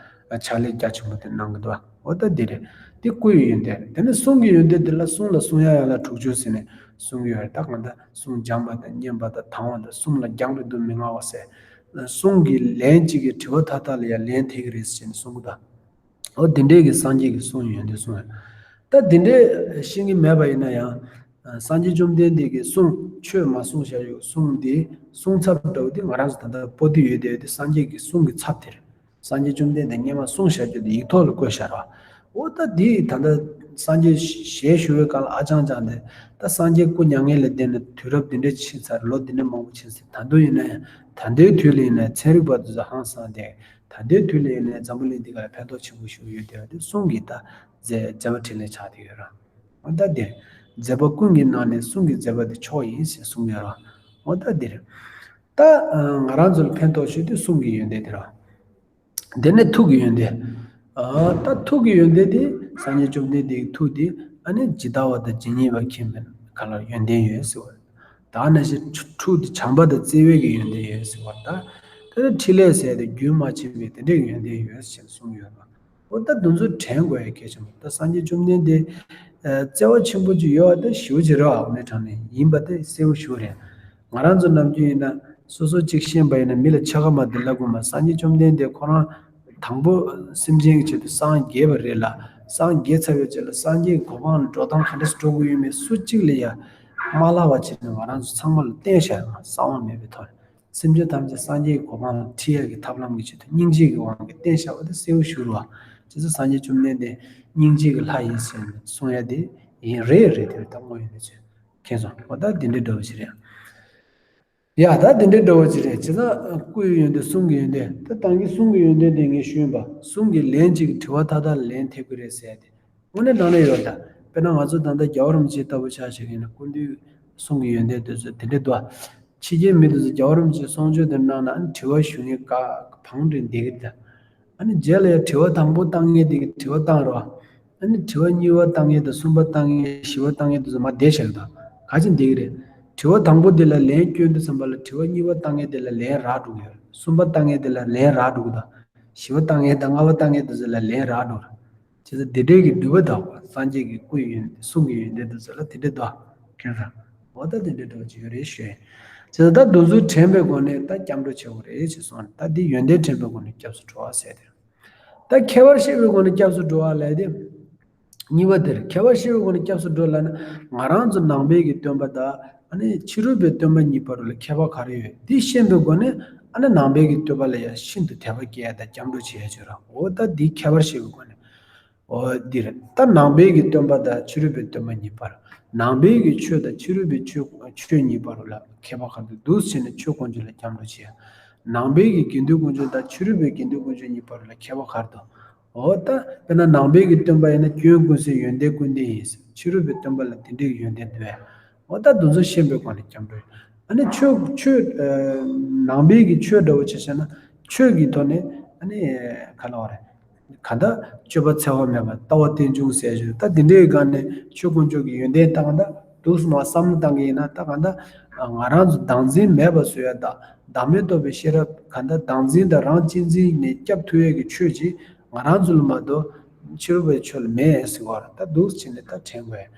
ཕྱག་ལས་རྒྱ་ཆེན་པོ་དེ་གནང་གི་འདུག་འོ་ད་འདི་རེད། འདི་སྐུ་ཡི་ཡོན་ཏན་རེད། དེ་ནས་གསུང་གི་ཡོན་ཏན་འདི་ལ། གསུང་ལ་གསུང་ཡག་ཡན་ལག་དྲུག་ཅུ་ཟེར་ནས་གསུང་གི་ཡོད་རེད། ད་གང་ལྟར་གསུང་སྦྱངས་པ་དང་སྙན་པ་དང་དང་བ་དང་། གསུང་ལ་སྦྱངས་པའི་སྡུག་མི་མངའ་བ་ཟེར། གསུང་གི་ལན་གཅིག་གིས་དྲི་བ་མཐའ་དག་ལ་ཡང་ལན་ཐེབས་ཀྱི་རེད་ཟེར་ནས་གསུང་གི་འདུག་འོ་དེ་འདྲས་ཀྱི་སངས་རྒྱས་ཀྱི་གསུང་ཡོན་ཏན་གསུང་ཡོད། ད་དེ་འདྲས་ཤེས་ཀྱི་མེད་པ་ཡིན་ན་ཡང་། སངས་རྒྱས་བཅོམ་ལྡན་འདས་ཀྱི་གསུང་། ཆོས་མ་གསུངས་བཞག་ཡོད་གསུང་དེ། གསུང་ཚབ་འདྲ་བོ་དེ་ང་རང་ཚོ་ད་ལྟ་པོ་ཏི་ཡོད་བསྡད་དེ། སངས་རྒྱས་ཀྱི་གསུང་གི་ཚབ་དེ་རེད། སངས་རྒྱས་བཅོམ་ལྡན་འདས་སྔོན་མ་གསུངས་བཞག་རྒྱུ་དེ་ཡིག་ཐོག་ལ་བཀོད་བཞག་ར། འོ་ད་དེ་ད་ལྟ་སངས་རྒྱས་ཞལ་བཞུགས་པའི་སྐབས་ལ་ཨ་ཅང་ཅང་དེ། ད་སངས་རྒྱས་སྐུ་མྱ་ངན་ལས་འདས་ནས་དུས་རབས་འདི་འདྲ་ཕྱིན་ཚར། ལོ་འདི་འདྲ་མང་པོ་ཕྱིན་ཚར། ད་དུང་ཡིན་ན་ཡང་ད་ལྟའི་དུས་ལ་ཡིན་ན་ཚན་རིག་པ་དེ་ཚོ་ཧང་སངས་ཏེ། ད་ལྟའི་དུས་ལ་ཡིན་ན་འཛམ་བུ་གླིང་འདི་ག་ལ་ཕན་ཐོགས་ཆེན་པོ་ཞིག་ཡོད་དེ། འོ་དེ་གསུང་གི་ད་མཛད་མཛད་པ་འཕྲིན་ལས་ཆགས་བསྡད་ཡོད་ར། འོ་ད་འདིར་མཛད་པ་ཀུན་གྱི་ནང་ནས་གསུང་གི་མཛད་པ་འདི་མཆོག་ཡིན་ཟེར་གསུངས་ཡོད་ར། འོ་ད་འདིར་ད་ང་རང་ཚོ་ལ་ཕན་ཐོགས་ཤོས་དེ་གསུང་གི་ཡོན་ཏན་དེ་ར། དེ་ནས་ཐུགས་ཀྱི་ཡོན་ཏན། ཨ་ད་ཐུགས་ཀྱི་ཡོན་ཏན་དེ་སངས་རྒྱས་བཅོམ་ལྡན་འདས་ཀྱི་ཐུགས་དེ་ཨ་ནི་ཇི་ལྟ་བ་དང་ཇི་སྙེད་པ་མཁྱེན་པའི་ག་ལ་ཡོན་ཏན་ཡོད་ཟེར་བ། ད་ནང་བཞིན་ཐུགས་དེ་བྱམས་པ་དང་བརྩེ་བའི་གི་ཡོན་ཏན་ཡོད་ཟེར་བ། ད་དེ་ནས་འཕྲིན་ལས་ཟེར་དེ་རྒྱུན་མ་ཆད་པའི་དེ་འདྲའི་ཡོན་ཏན་ཡོད་ཟེར་གསུངས་ཡོད་པ། འོ་ད་འདི་ཚོ་དྲན་དགོས་ཡ་གལ་ཆེན་པོ། ད་སངས་རྒྱས་བཅོམ་ལྡན་འདས་ཨ་བརྩེ་བ་ཆེན་པོ་ཅིག་ཡོད་པ་ད་ཞེ་པོ་ཅིག་རེད་བ། དངོས་གནས་དྲང་གནས་ཡིན་པ་ད་གསལ་པོ་ཞེ་པོ་རེད། ང་རང་ཚོ་ནམ་རྒྱུན་ཡིན་ན་སོ་སོ་གཅིག་ཤེས་པ་ཡིན་ན་མི་ལ་ཆ་ག་མ་དེ་ལབ་དགོས་མ། སངས་རྒྱས་བཅོམ་ལྡན་འདས་ཁོ་རང་དང་པོ་སེམས་ཅན་གྱི་ཆེད་དུ་སངས་རྒྱས་པ་རེད་ལ། སངས་རྒྱས་ཚར་བའི་རྗེས་ལ་སངས་རྒྱས་གོ་འཕང་ལ་འགྲོ་སྟངས་ག་འདྲ་སེ་འགྲོ་དགོས་ཡོད་མེད་སུ་གཅིག་ལ་ཡ་ མ་ལྷག་པ་བྱས་ནས་ང་རང་ཚོ་ཚང་མ་ལ་བསྟན་བཞག་ཡོད་མ་རེད། གསང་བ་མེད་པའི་ཐོག་ནས། སེམས་ཅན་ཐམས་ཅད་སངས་རྒྱས་ཀྱི་གོ་འཕང་ལ་ཁྲིད་ཡག་གི་ཐབས་ལམ་གྱི་ཆེད་དུ་སྙིང་རྗེ་གི་དབང་གིས་བསྟན་བཞག་པ་དེ་གསལ་པོ་ཞུ་རུ་བ། བྱས་ཙང་སངས་རྒྱས་བཅོམ་ལྡན་འདས་སྙིང་རྗེ་གི་ལྷ་ཡིན་ཟེར་ནས་གསུང་ཡ་དེ་ཡིན་རེད་རེད། དེ་ད་དངོས་ཡོད་གནས་ཚུལ་མཁྱེན་སོང་། འོ་ད་དེ་འདྲའི་འདྲ་བོ་ཞིག་རེད། ཡ་ད་དེ་འདྲའི་འདྲ་བོ་ཅིག་རེད། བྱས་ཙང་སྐུ་ཡི་ཡོན་ཏན་གསུང་གི་ཡོན་ཏན་ད་ད་གིན་གསུང་གི་ཡོན་ཏན་དེ་ངས་ཞུས་པ། གསུང་གི་ལན་གཅིག་གི་དྲི་བ་མཐའ་དག་ལ་ལན་ཐེབས་ཀྱི་རེད་ཟེར་ཏེ། དངོས་གནས་དྲང་གནས་ཡོད་ད། དཔེར་ན་ང་ཚོ་ད་ལྟ་རྒྱལ་བ་རིན་པོ་ཆེ་ལྟ་བུ་ཆ་བཞག་གི་ཡིན་ན་སྐུ་མདུན་གསུང་གི་ཡོན་ཏན་དེ་ཚོ་དེ་འདྲའི་འདུག་ཕྱི་རྒྱལ་མི་དེ་ཚོ་རྒྱལ་བ་རིན་པོ་ཆེ་གསུང་ཆོས་དེ་གནང་ན་ཨ་ནི་དྲི་བ་ཞུ་མཁན་ག་བང་སྒྲིག་བསྡད་ཀྱི་རེད་ད། ཨ་ནི་རྗེས་ལ་ཡང་དྲི་བ་དང་པོ་བཏང་མཁན་དེ་གི་དྲི་བ་བཏང་རོགས། ཨ་ནི་དྲི་བ་གཉིས་པ་བཏང་མཁན་དང་གསུམ་པ་བཏང་མཁན་བཞི་པ་བཏང་མཁན་དེ་ཚོ་མར་བསྡད་བཞག་གི་འདུག་ག་ཅི་འདི་གི་རེད། དྲི་བ་དང་པོ་དེ་ལ་ལན་སྐྱོན་དུས་ཙམ་པ་ལ་དྲི་བ་གཉིས་པ་བཏང་མཁན་དེ་ལ་ལན་རག་འགྲོ་གི་ཡོད། གསུམ་པ་བཏང་མཁན་དེ་ལ་ལན་རག་འགྲོ་གི་འདུག་བཞི་པ་བཏང་མཁན་དང་ལྔ་པ་བཏང་མཁན་དེ་ཚོ་ལ་ལན་རག་འགྲོ་གི་རེད། བྱས་ཙང་དེ་འདྲའི་གི་འདུས་པ་དག་པ་སངས་རྒྱས་ཀྱི་སྐུ་ཡི་ཡོན་གསུང་གི་ཡོན་ཏན་དེ་ཚོ་ལ་དེ་འདྲའི་འདུག་མཁྱེན་སོང་། འོ་ད་དེ་འདྲའི་འདྲ་བོ་ཅིག་ཡོད་རེད་ཞུ་ཡིན། བྱས་ཙང་ད་འདུ་འཛོམས་དྲན་པའི་སྒོ་ནས་ད་སྐྱབས་འགྲོ་བྱེད་དགོས་རེད་ཅེས་གསུངས་ནས། ད་འདི་ཡོན་ཏན་དྲན་པའི་སྒོ་ནས་སྐྱབས་སུ་འགྲོ་བ་ཟེར་དེ། ད་ཁྱད་པར་ཤེས་པའི་སྒོ་ནས་སྐྱབས་སུ་འགྲོ་བ་ལབ་དེ། གཉིས་པ་དེར་ཁྱད་པར་ཤེས་པའི་སྒོ་ནས་སྐྱབས་སུ་འགྲོ་ལབ་ན། ང་རང་ཚོ་ནང་པའི་གི་སྟོན་པ་དང་ཨ་ནི་ཕྱི་རོལ་པའི་སྟོན་པ་གཉིས་བར་ལ་ཁྱད་པར་ག་རེ་ཡོད། འདི་ཤེས་པའི་སྒོ་ནས་ཨ་ནི་ནང་པའི་གི་སྟོན་པ་ལ་ཡང་ཤིན་ཏུ་དད་པ་སྐྱེ་ཡ་དང་སྐྱབས་འགྲོ་བྱེད་ཡ་བྱོས་ར། འོ་ད་འདི་ཁྱད་པར་ཤེས་པའི་སྒོ་ནས། འོ་འདི་རེད། ད་ནང་པའི་གི་སྟོན་པ་དང་ཕྱི་རོལ་པའི་སྟོན་པ་གཉིས་བར། ནང་པའི་གི་ཆོས་དང་ཕྱི་རོལ་པའི་ཆོས་ཆོས་གཉིས་བར་ལ་ཁྱད་པར་ག་རེ་འདུག་ཟེར་ན། ཆོས་དཀོན་མཆོག་ལ་སྐྱབས་འགྲོ་བྱེད་ཡ། ནང་པའི་གི་དགེ་འདུན་དཀོན་མཆོག་དང་ཕྱི་རོལ་པའི་དགེ་འདུན་དཀོན་མཆོག་གཉིས་བར་ལ་ཁྱད་པར་ག་རེ་འདུག་འོ་ད་དཔེར་ན་ནང་པའི་གི་སྟོན་པ་ཡིན་ན་སྐྱོན་ཀུན་ཟད་ཡོན་ཏན་ཀུན་ལྡན་ཡིན། ཕྱི་རོལ་པའི་སྟོན་པ་ལ་དེ་འདྲའི་ཡོན་ཏན་འདུག་འོ་ད་འདི་ཚོ་ཤེས་པའི་སྒོ་ནས་སྐྱབས་འགྲོ། ཨ་ནི་ཆོས་ཆོས་ཨ་ནང་པའི་གི་ཆོས་འདྲ་བོ་ཆ་བཞག་ན་ཆོས་ཀྱི་ཐོག་ནས་ཨ་ནི་ག་ལ་བ་རེད། ག་འདྲ་སྤྱོད་པ་འཚེ་བ་མེད་པ་ལྟ་བ་རྟེན་འབྱུང་ཟེར་ཞུ། ད་དེ་འདྲའི་སྒང་ནས་ཆོས་དཀོན་མཆོག་གི་ཡོན་ཏན་བཏང་ད་འདུག་སེ་མར་བསམ་བློ་བཏང་གི་ཡིན་ན། ད་ག་འདྲ་ང་རང་ཚོ་བདག་འཛིན་མེད་པ་བཟོ་ཡ་ད་བདག་མེད་རྟོགས་པའི་ཤེས་རབ་ག་འདྲ་བདག་འཛིན་དང་རང་གཅེས་འཛིན་ནས་སྐྱབས་ཐུབ་ཡ་གི་ཆོས་ཅིག་ང་རང་ཚོ་ལ་མ་གཏོགས་ཕྱི་རོལ་པའི་ཆོས་ལ་མེད་ཟེར་བ་རེད། ད་འདུག་སེ་བྱས་ནས་ད་དྲན་དགོས།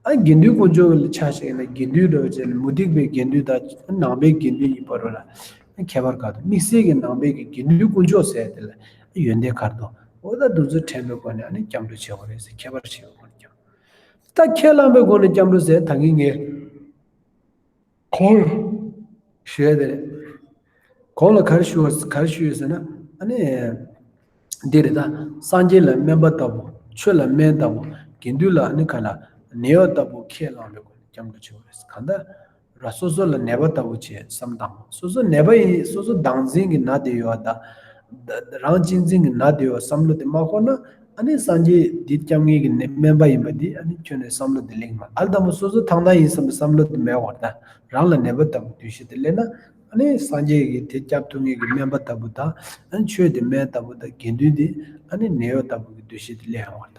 ཨ་དགེ་འདུན་དཀོན་མཆོག་ལ་ཆ་བཞག་ན་དགེ་འདུན་འདྲ་བོ་བྱས་ནས་མུ་སྟེགས་པའི་དགེ་འདུན་དང་ནང་པའི་དགེ་འདུན་གཉིས་བར་ལ་ཁྱད་པར་ག་འདུག་དམིགས་བསལ་གྱི་ནང་པའི་གི་དགེ་འདུན་དཀོན་མཆོག་ཟེར་དེ་ལ་ཡོན་ཏན་ག་རེ་འདུག་འོ་ད་འདི་ཚོ་དྲན་པའི་སྒོ་ནས་ཨ་ནི་སྐྱབས་འགྲོ་བྱེད་དགོས་རེད་ཟེར། ཁྱད་པར་ཕྱེ་བའི་སྒོ་ནས་སྐྱབས། ད་ཁས་བླངས་པའི་སྒོ་ནས་སྐྱབས་འགྲོ་ཟེར་ད་གིན་ངས་གོང་ལ་ཞུ་ཡ་དེ་རེད། གོང་ལ་ག་རེ་ཞུ་བ་ག་རེ་ཞུ་ཡོད་ཟེར་ན། ཨ་ནི་འདི་རེད་ད། སངས་རྒྱས་ལ་སྨན་པ་ལྟ་བུ། ཆོས་ལ་སྨན་ལྟ་བུ། དགེ་འདུན་ལ་ཨ་ནི་ག་ལ་ནད་གཡོག་ལྟ་བུ་ཁས་བླངས་པའི་སྒོ་ནས་སྐྱབས་འགྲོ་བྱེད་དགོས་རེད། གང་ལྟར་ར་སོ་སོ་ལ་ནད་པ་ལྟ་བུ་བྱས་བསམ་བཏང་། སོ་སོ་ནད་པ་ཡིན། སོ་སོ་བདག་འཛིན་གྱི་ནད་དེ་ཡོད་པ་དང་། རང་གཅེས་འཛིན་གྱི་ནད་དེ་ཡོད་བསམ་བློ་དེ་མ་འཁོར་ན། ཨ་ནི་སངས་རྒྱས་འདི་སྐྱབས་མཁན་གྱི་ནད་སྨན་པ་ཡིན་པ་འདི་ཨ་ནི་ཁྱོན་ནས་བསམ་བློ་དེ་ལེགས་མ། ཨ་ལ་དང་པོ་སོ་སོ་ཐང་ཐང་ཡིན་བསམ་པའི་བསམ་བློ་དེ་མེད་པར་ད་རང་ལ་ནད་པ་ལྟ་བུ་འདུ་ཤེས་དེ་སླེབས་ན། ཨ་ནི་སངས་རྒྱས་ཀྱི་དེ་སྐྱབས་ཐུབ་མཁན་གྱི་སྨན་པ་ལྟ་བུ་དང་། ཨ་ནི་ཆོས་དེ་སྨན་ལྟ་བུ་དང་། དགེ་འདུན་དེ་ཨ་ནི་ནད་གཡོག་ལྟ་བུ་གི་འདུ་ཤེས་དེ་སླེབས་ཡོང་བར་ད་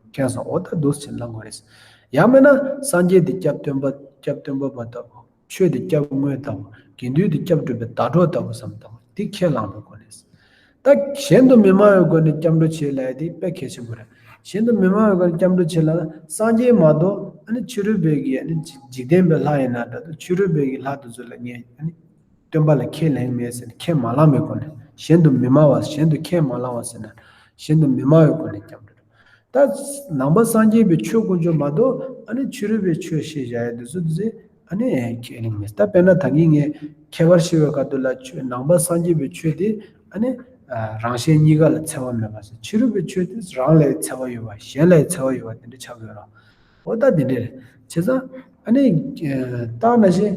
མཁྱེན་སོང་། འོ་ད་འདུག་སེ་བླང་དགོས་རེད། ཡང་མིན་ན་སངས་རྒྱས་དེ་སྐྱབས་སྟོན་པ་སྐྱབས་སྟོན་པ་ལྟ་བུ། ཆོས་དེ་སྐྱབས་དངོས་ལྟ་བུ། དགེ་འདུན་དེ་སྐྱབས་སྒྲུབ་པའི་ཟླ་གྲོགས་ལྟ་བུ་བསམ་ལྟ་བུ་དེ་ཁས་བླངས་པའི་སྒོ་ནས། ད་གཞན་དུ་མི་སྨྲ་བའི་སྒོ་ནས་སྐྱབས་འགྲོ་བྱེད་ལབ་ཡ་དེ་དཔེ་གལ་ཆེན་པོ་རེད། གཞན་དུ་མི་སྨྲ་བའི་སྒོ་ནས་སྐྱབས་འགྲོ་བྱེད་ལབ་ན་སངས་རྒྱས་མ་གཏོགས་ཨ་ནི་ཕྱི་རོལ་པའི་གི་ཨ་ནི་འཇིག་རྟེན་པའི་ལྷ་ཡིན་ན་འདྲ། ད་ཕྱི་རོལ་པའི་གི་ལྷ་དེ་ཚོ་ལ་ངས་ཨ་ནི་སྟོན་པ་ལ་ཁས་ལེན་མེད་ཟེར་ནས་ཁས་མ་བླངས་པའི་སྒོ་ནས། གཞན་དུ་མི་སྨྲ་བ། གཞན་དུ་ཁས་མ་བླངས་པ་ཟེར་ན་གཞན་དུ་མི་སྨྲ་བའི་སྒོ་ནས་སྐྱབས་འགྲོ། ད་ནང་པ་སངས་རྒྱས་པའི་ཆོས་དཀོན་མཆོག་མ་གཏོགས་ཨ་ནི་ཕྱི་རོལ་པའི་ཆོས་ཞེས་བྱ་ཡ་དེ་ཚོ་དེ་ཚོ་ཨ་ནི་ཁས་ལེན་མེད། ད་དཔེར་ན་ད་གིན་ངས་ཁྱད་པར་ཕྱེ་བའི་སྐབས་དུ་ལ་ཆོས་ནང་པ་སངས་རྒྱས་པའི་ཆོས་དེ་ཨ་ནི་རང་གཞན་གཉིས་ཀ་ལ་འཚེ་བ་མེད་པ་ཟེར། ཕྱི་རོལ་པའི་ཆོས་དེ་རང་ལ་འཚེ་བ་ཡོད་པ། གཞན་ལ་འཚེ་བ་ཡོད་པ་དེ་འདྲ་ཆགས་ཡོད་རེད། འོ་ད་དེ་འདྲ་རེད། བྱས་ཙང་ཨ་ནི་ད་ནང་བཞིན་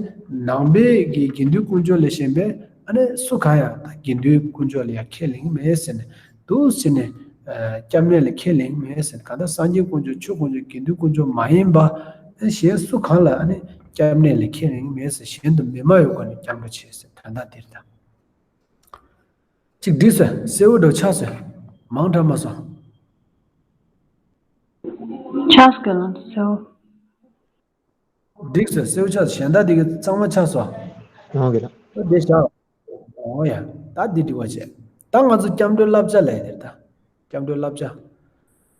ནང་པའི་གི་དགེ་འདུན་དཀོན་མཆོག་ལས་གཞན་པའི་ཨ་ནི་སུ་གང་ཡང་ད་དགེ་འདུན་དཀོན་མཆོག་ལ་ཡང་ཁས་ལེན་མེད་ཟེར་ནས། འདུག་ཟེར་ནས་སྐྱབས་གནས་ལ་ཁས་ལེན་མེད་ཟེར། གང་ལྟར་སངས་རྒྱས་དཀོན་མཆོག་ཆོས་དཀོན་མཆོག་དགེ་འདུན་དཀོན་མཆོག་མ་ཡིན་པ་གཞན་སུ་གང་ལ་ཨ་ནི་སྐྱབས་གནས་ལ་ཁས་ལེན་མེད་ཟེར། གཞན་དུ་མི་སྨྲ་བའི་སྒོ་ནས་སྐྱབས་འགྲོ་བྱེད་ཟེར། དོན་དག་འདིར་ད་གཅིག་འགྲིག་སོང་། གསལ་པོ་འགྲོ་ཆགས་སོང་། མང་དྲགས་མ་སོང་། ཆགས་སོང་། གསལ་པོ། འགྲིག་སོང་། གསལ་པོ་ཆགས་སོང་། གཞན་དག་དེ་གི་གཙང་མ་ཆགས་སོང་། ཡོང་གི་ལ། ད་འདི་བཞག་འོ་ཡ། ད་འདི་འགྲིག་པ་བྱས། ད་ང་ཚོ་སྐྱབས་འགྲོའི་བསླབ་བྱ་ལས་དེར་ད། སྐྱབས་འགྲོའི་བསླབ་བྱ།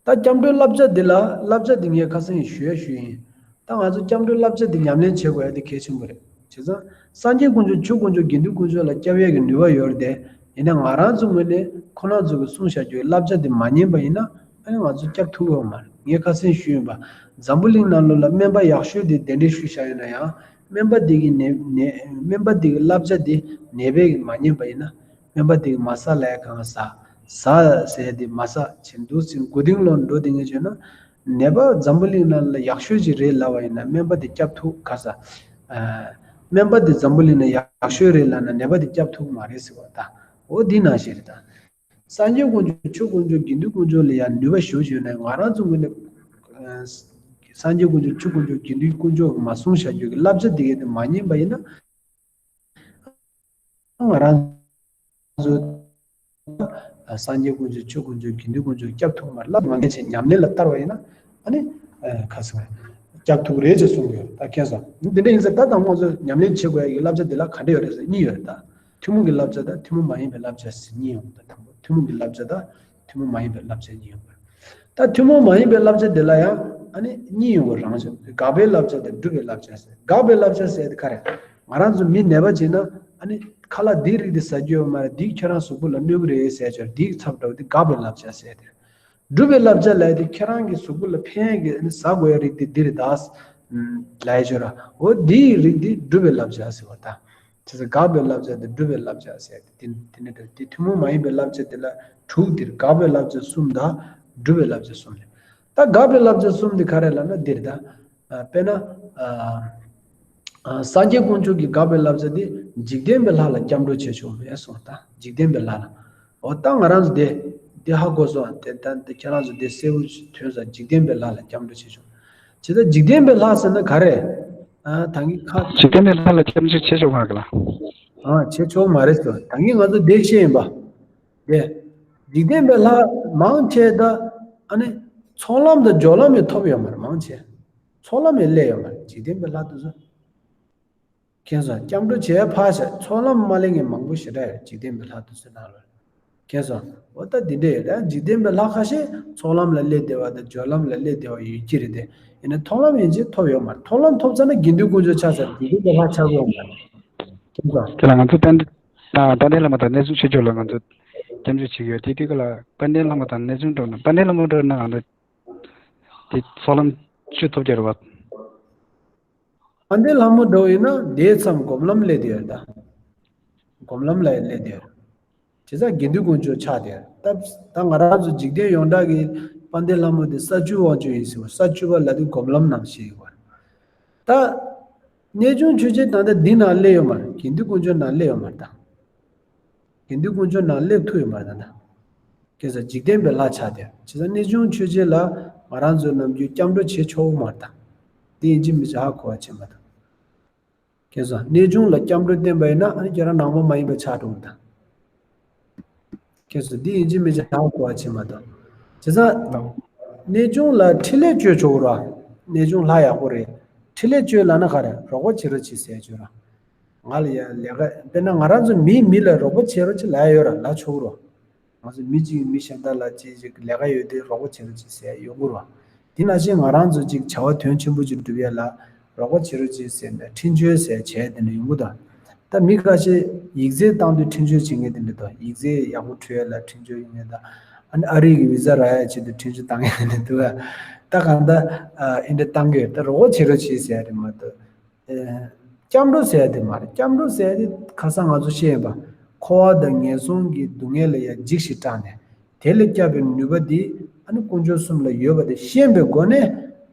ད་སྐྱབས་འགྲོའི་བསླབ་བྱ་འདི་ལ་བསླབ་བྱ་འདི་ངས་ཁ་སང་ཡང་ཞུ་ཡ་ཞུས་ཡིན། ད་ང་ཚོ་སྐྱབས་འགྲོའི་བསླབ་བྱ་འདི་ཉམས་ལེན་བྱེད་དགོས་ཡ་འདི་གལ་ཆེན་པོ་རེད། བྱས་ཙང་སངས་རྒྱས་དཀོན་མཆོག་ཆོས་དཀོན་མཆོག་དགེ་འདུན་དཀོན་མཆོག་ལ་སྐྱབས་ཡས་ཀྱི་ནུས་པ་ཡོད་རེད་དེ། ཡིན་ན་ང་རང་ཚོ་ངོས་ནས་ཁོང་རང་ཚོ་གི་གསུངས་བཞག་རྒྱུའི་བསླབ་བྱ་འདི་མ་ཉན་པ་ཡིན་ན་ཨ་ནི་ང་ཚོ་སྐྱབས་ཐུབ་ཀྱི་ཡོད་མ་རེད། ངས་ཁ་སང་ཞུས་ཡིན་པ། འཛམ་བུ་གླིང་ནང་ལོགས་ལ་སྨན་པ་ཡག་ཤོས་དེ་གདན་འདྲེན་ཞུས་བཞག་ཡོད་ན་ཡང་། སྨན་པ་དེ་གི་ནད་ནད་སྨན་པ་དེ་གི་བསླབ་བྱ་དེ་ནད་པས་མ་ཉན་པ་ཡིན་ན། སྨན་པ་དེ་གི་མ་ཟ་ལབ་ཡ་གང་ཟ། ཟ་ཟེར་ཡ་དེ་མ་ཟ་བྱས་འདུག་ཟེར། མགོ་རྟིང་སློག་འགྲོ་དེ་ངས་བྱས་ན། ནད་པ་འཛམ་བུ་གླིང་ནང་ལ་ཡག་ཤོས་ཅིག་རེད་ལབ་པ་ཡིན་ན། སྨན་པ་དེ་སྐྱབས་ཐུབ་ག་ཟ། ཨ། སྨན་པ་དེ་འཛམ་བུ་གླིང་ནང་ཡག་ཤོས་རེད་ལབ་ན་ནད་པ་དེ་སྐྱབས་ཐུབ་མ་རེད་ཟེར་བ་ད། འོ་འདི་ནང་བཞིན་རེད་ད། སངས་རྒྱས་དཀོན་མཆོག་ཆོས་དཀོན་མཆོག་དགེ་འདུན་དཀོན་མཆོག་ལ་ཡང་ནུས་པ་ཞེ་པོ་ཅིག་ཡོད་ན། ང་རང་ཚོ་ངོས་ནས་ཨ་སངས་རྒྱས་དཀོན་མཆོག་ཆོས་དཀོན་མཆོག་དགེ་འདུན་དཀོན་མཆོག་གིས་མ་གསུངས་བཞག་རྒྱུ་གི་བསླབ་བྱ་དེ་གས་དེ་མ་ཉན་པ་ཡིན་ན། ང་རང་ཚོ་སངས་རྒྱས་དཀོན་མཆོག་ཆོས་དཀོན་མཆོག་དགེ་འདུན་དཀོན་མཆོག་སྐྱབས་ཐུབ་མ་རེད་ལབ། ང་འགན་ཆེ་ཉམས་ལེན་ལ་བསྟར་བ་ཡིན་ན། ཨ་ནི་ཨ་ཁ་སང་སྐྱབས་ཐུབ་རེད་ཅེས་གསུངས་ཡོད། ད་མཁྱེན་སོང་། འདི་འདྲ་ཡིན་ཙང་ད་དང་པོ་ཚོ་ཉམས་ལེན་བྱེད་དགོས་ཡ་གི་བསླབ་བྱ་འདི་ལ་ག་འདྲ་ཡོད་རེད་ཟེར་གཉིས་ཡོད་རེད་ད། ཐུན་མོང་གི་བསླབ་བྱ་དང་ཐུན་མོང་མ་ཡིན་པའི་བསླབ་བྱ་ཟེར་གཉིས་ཡོང་གི་འདུག། དང་པོ་ཐུན་མོང་གི་བསླབ་བྱ་དང་ཐུན་མོང་མ་ཡིན་པའི་བསླབ་བྱ་གཉིས་ཡོང་གི་རེད། ད་ཐུན་མོང་མ་ཡིན་པའི་བསླབ་བྱ་དེ་ལ་ཡང་ཨ་ནི་གཉིས་ཡོང་གི་རང་བྱུང་། དགག་པའི་བསླབ་བྱ་དང་སྒྲུབ་པའི་བསླབ་བྱ་ཟེར། དགག་པའི་བསླབ་བྱ་ཟེར་དེ་ག་རེ། ང་རང་ཚོ་མི་ནད་པ་བྱས་ན་ཨ་ནི་ཁ་ལག་འདིའི་རིགས་དེ་ཟ་རྒྱུ་ཡོད་མ་རེད། འདིས་ཁྱེད་རང་གཟུགས་པོ་ལ་གནོད་གི་རེད་ཟེར་ཆོག། འདིའི་ཚབ་འདྲ་བོ་དེ་དགག་པའི་བསླབ་བྱ་ཟེར་དེ། སྒྲུབ་པའི་བསླབ་བྱ་ལབ་ཡ་དེ་ཁྱེད་རང་གི་གཟུགས་པོ་ལ་ཕན་གི་ཨ་ནི་ཟ་དགོས་ཡ་རིགས་དེ་འདི་རེད་ད་ལབ་ཡ་ཆོག་ར། འོ་འདིའི་རིགས་དེ་སྒྲུབ་པའི་བསླབ་བྱ་ཟེར་བ་ད། བྱས་ཙང་དགག་པའི་བསླབ་བྱ་དང་སྒྲུབ་པའི་བསླབ་བྱ་ཟེར་ཏེ་དེ་དེ་ནས་འདྲ། དེ་ཐུན་མོང་མ་ཡིན་པའི་བསླབ་བྱ་དེ་ལ་དྲུག་དེར། དགག་པའི་བསླབ་བྱ་གསུམ་དང་སྒྲུབ་པའི་བསླབ་བྱ་གསུམ་རེད། ད་དགག་པའི་བསླབ་བྱ་གསུམ་དེ་ག་རེ་ལབ་ན་འདིར་ད། ཨ་དཔེར་ན་ཨ་ཨ་སངས་རྒྱས་དཀོན་མཆོག་གི་དགག་པའི་བསླབ་བྱ་དེ་འཇིག་རྟེན་པའི་ལྷ་ལ་སྐྱབས་འགྲོ་བྱེད་ཆོག་མེད་གསུངས། ད་འཇིག་རྟེན་པའི་ལྷ་ལ། འོ་ད་ང་རང་ཚོ་དེ་དེ་ཧ་གོ་སོང་། དེ་ད་དེ་ཁྱེད་རང་ཚོ་དེ་གསལ་པོ་ཐོན་སོང་། འཇིག་རྟེན་པའི་ལྷ་ལ་སྐྱབས་འགྲོ་བྱེད་ཆོག། བྱས་ཙང་འཇིག་རྟེན་པའི་ལྷ་ཟེར་ན་ག་རེ། ཨ་ད་གིན་ཁ། འཇིག་རྟེན་པའི་ལྷ་ལ་སྐྱབས་འཇུག་བྱེད་ཆོག་མ་རེད་ལ། ཨ་བྱེད་ཆོག་མ་རེད་ཟེར། ད་གིན་ང་ཚོ་བདེ་ཤེས་ཡིན་པ། དེ། འཇིག་རྟེན་པའི་ལྷ་མང་ཆེ་ད་ཨ་ནི་ཚོགས་ལམ་དང་སྦྱོར་ལམ་ཡང་ཐོབ་ཡོད་མ་རེད། མང་ཆེ་ཚོགས་ལམ་ཡང་སླེབས་ཡོད་མ་རེད། འཇིག་རྟེན་པའི་ལྷ་དེ་ཚོ། མཁྱེན་སོང་། སྐྱབས་འགྲོ་བྱས་ཕར་བཞག། ཚོགས་ལམ་མ་སླེབས་མཁན་མང་པོ་ཞེ་དྲག་ཡོད་རེད། འཇིག་རྟེན་པའི་ལྷ་དེ་ཚོའི་ནང་ལ། མཁྱེན་སོང་། འོ་ད་འདི་འདྲ་ཡོད་རེད། འཇིག་རྟེན་པའི་ལྷ་ཁ་ཤས་ཚོགས་ལམ་ལ་སླེབས་བསྡད་པ་དང་སྦྱོར་ལམ་ལ་སླེབས་བསྡད་པ་ཡོད་ཀྱི་རེད་དེ། ཡིན་ན་མཐོང་ལམ་ཡན་ཆད་ཐོབ་ཡོད་མ་རེད། མཐོང་ལམ་ཐོབ་ཚར་ན་དགེ་འདུན་དཀོན་མཆོག་ཆགས་ཚར། འཇིག་རྟེན་པའི་ལྷ་ཆགས་ཀྱི་ཡོད་མ་རེད། མཁྱེན་སོང་། དེ་ལ་ང་ཚོ་དཔལ་ལྡན། ཨ་དཔལ་ལྡན་བླ་མ་དང་གནས་ཆུང་ཆོས་སྐྱོང་ལ་ང་ཚོ་སྐྱབས་འཇུག་བྱེད་ཀྱི་ཡོད། དེ་དུས་ཀ་ལ་དཔལ་ལྡན་བླ་མ་དང་གནས་ཆུང་འགྲོ་ན། དཔལ་ལྡན་བླ་མ་འགྲོ་ན་ང་ཚོ་དེ་ཚོགས་ལམ་བཅུ་ཐོབ་ཀྱི་རེད་བ། དཔལ་ལྡན་ལྷ་མོ་འགྲོ་ཡིན་ན་དེའི་མཚམས་སྒོམ་ལམ་སླེབས་བསྡད་ཡོད་ད། སྒོམ་ལམ་ལ་སླེབས་བསྡད་ཡོད། བྱས་ཙང་དགེ་འདུན་དཀོན་མཆོག་ཆགས་བསྡད་ཡོད་ད། ད་ང་རང་ཚོ་འཇིག་རྟེན་ཡོངས་གྲགས་ཀྱི་དཔལ་ལྡན་ལྷ་མོ་དེ་ས་བཅུའི་དབང་ཕྱུག་ཡིན་ཟེར་བ། ས་བཅུ་པ་ལབ་དུས་སྒོམ་ལམ་ནང་བཞིན་ཡོད་པ། ད་གནས་ཆུང་ཆོས་རྗེ་ད་ལྟ་འདི་ནང་སླེབས་ཡོད་མ་རེད། དགེ་འདུན་དཀོན་མཆོག་ནང་སླེབས་ཡོད་མ་རེད་ད། དགེ་འདུན་དཀོན་མཆོག་ནང་སླེབས་ཐུབ་ཡོད་མ་རེད་ད། ཁྱེད་ཚོ་འཇིག་རྟེན་པའི་ལྷ་ཆགས་དེ། བྱས་ཙང་གནས་ཆུང་ཆོས་རྗེ་ལ་ང་རང་ཚོ་ནམ་རྒྱུན་སྐྱབས་འགྲོ་བྱེད་ཆོག་གི་མ་རེད་ད། དེ་ཡིན་གཅིག་མིན་གཅིག་ཧ་གོ་བ་བྱེད་མ་ཐུབ། ཁྱེད་ཚོ་གནས་ཆུང་ལ་སྐྱབས་འགྲོ་བསྟན་པ་ཡིན་ན་ཨ་ནི་ཁྱེད་རང་ནང་པ་མ་ཡིན་པ་ཆགས་འགྲོ་གི་རེད་ད། ཁྱེད་ཚོ་འདི་ཡིན་གཅིག་མིན་གཅིག་ཧ་གོ་བ་བྱེད་མ་ཐུབ། བྱས་ཙང་། ལགས། གནས་ཆུང་ལ་འཕྲིན་ལས་བཅོལ་ཆོག་གི་རེད་བ། གནས་ཆུང་ལྷ་ཡག་པོ་རེད། འཕྲིན་ལས་བཅོལ་ལབ་ན་ག་རེ། རོགས་པ་བྱེད་རོགས་བྱེད་ཟེར་བཅོལ་ར། ང་ལ་ཡ་ལས་ཀ་དཔེར་ན་ང་རང་ཚོ་མིས་མི་ལ་རོགས་པ་བྱེད་རོགས་བྱེད་ལབ་ཡ་ཡོད་ར། ལབ་ཆོག་གི་རེད་བ། ང་ཚོ་མི་གཅིག་གིས་མི་གཞན་དག་ལ་ཅིག་ཅིག་ལས་ཀ་ཡོད་དུས་རོགས་པ་བྱེད་རོགས་བྱེད་ཟེར་ཡ་ཡོད་གི་རེད་བ། དེ་ནང་བཞིན་ང་རང་ཚོ་ཅིག་བྱ་བ་དོན་ཆེན་པོ་ཅིག་སྒྲུབ་ཡ་ལ་རོགས་པ་བྱེད་རོགས་བྱེད་ཟེར་ནས་འཕྲིན་བཅོལ་ཟེར་བྱས་དེ་འདྲ་ཡོང་གི་འདུག། ད་མི་ཁ་ཤས་ཡིག་ཚད་བཏང་དུས་འཕྲིན་བཅོལ་བྱེད་མཁན་དེ་འདྲ་འདུག། ཡིག་ཚད་ཡག་པོ་འཕྲོད་ཡ་ལ་འཕྲིན་བཅོལ་ཡོང་མཁན་དང་། ཨ་ནི་ཨ་རི་གི་བི་ཛ་རག་ཡ་ཆེད་དུ་འཕྲིན་བཅོལ་བཏང་མཁན་དེ་འདྲ་འདུག་ག། ད་གང་ལྟར་ཨ་འདི་འདྲ་བཏང་གི་ཡོད། ད་རོགས་པ་བྱེད་རོགས་བྱེད་ཟེར་ཡ་རེད་མ་གཏོགས། ཨེ། སྐྱབས་འགྲོ་ཟེར་ཡ་དེ་མ་རེད། སྐྱབས་འགྲོ་ཟེར་ཡ་དེ་ཁ་སང་ང་ཚོ་བཤད་ཡིན་པ། འཁོར་བ་དང་ངན་སོང་གི་སྡུག་བསྔལ་ལ་ཡང་འཇིགས་ཤིང་སྐྲག་ནས། དེ་ལས་སྐྱབས་པའི་ནུས་པ་འདི་ཨ་ནི་དཀོན་མཆོག་གསུམ་ལ་ཡོད་པ་དེ་ཤེས་པའི་སྒོ་ནས།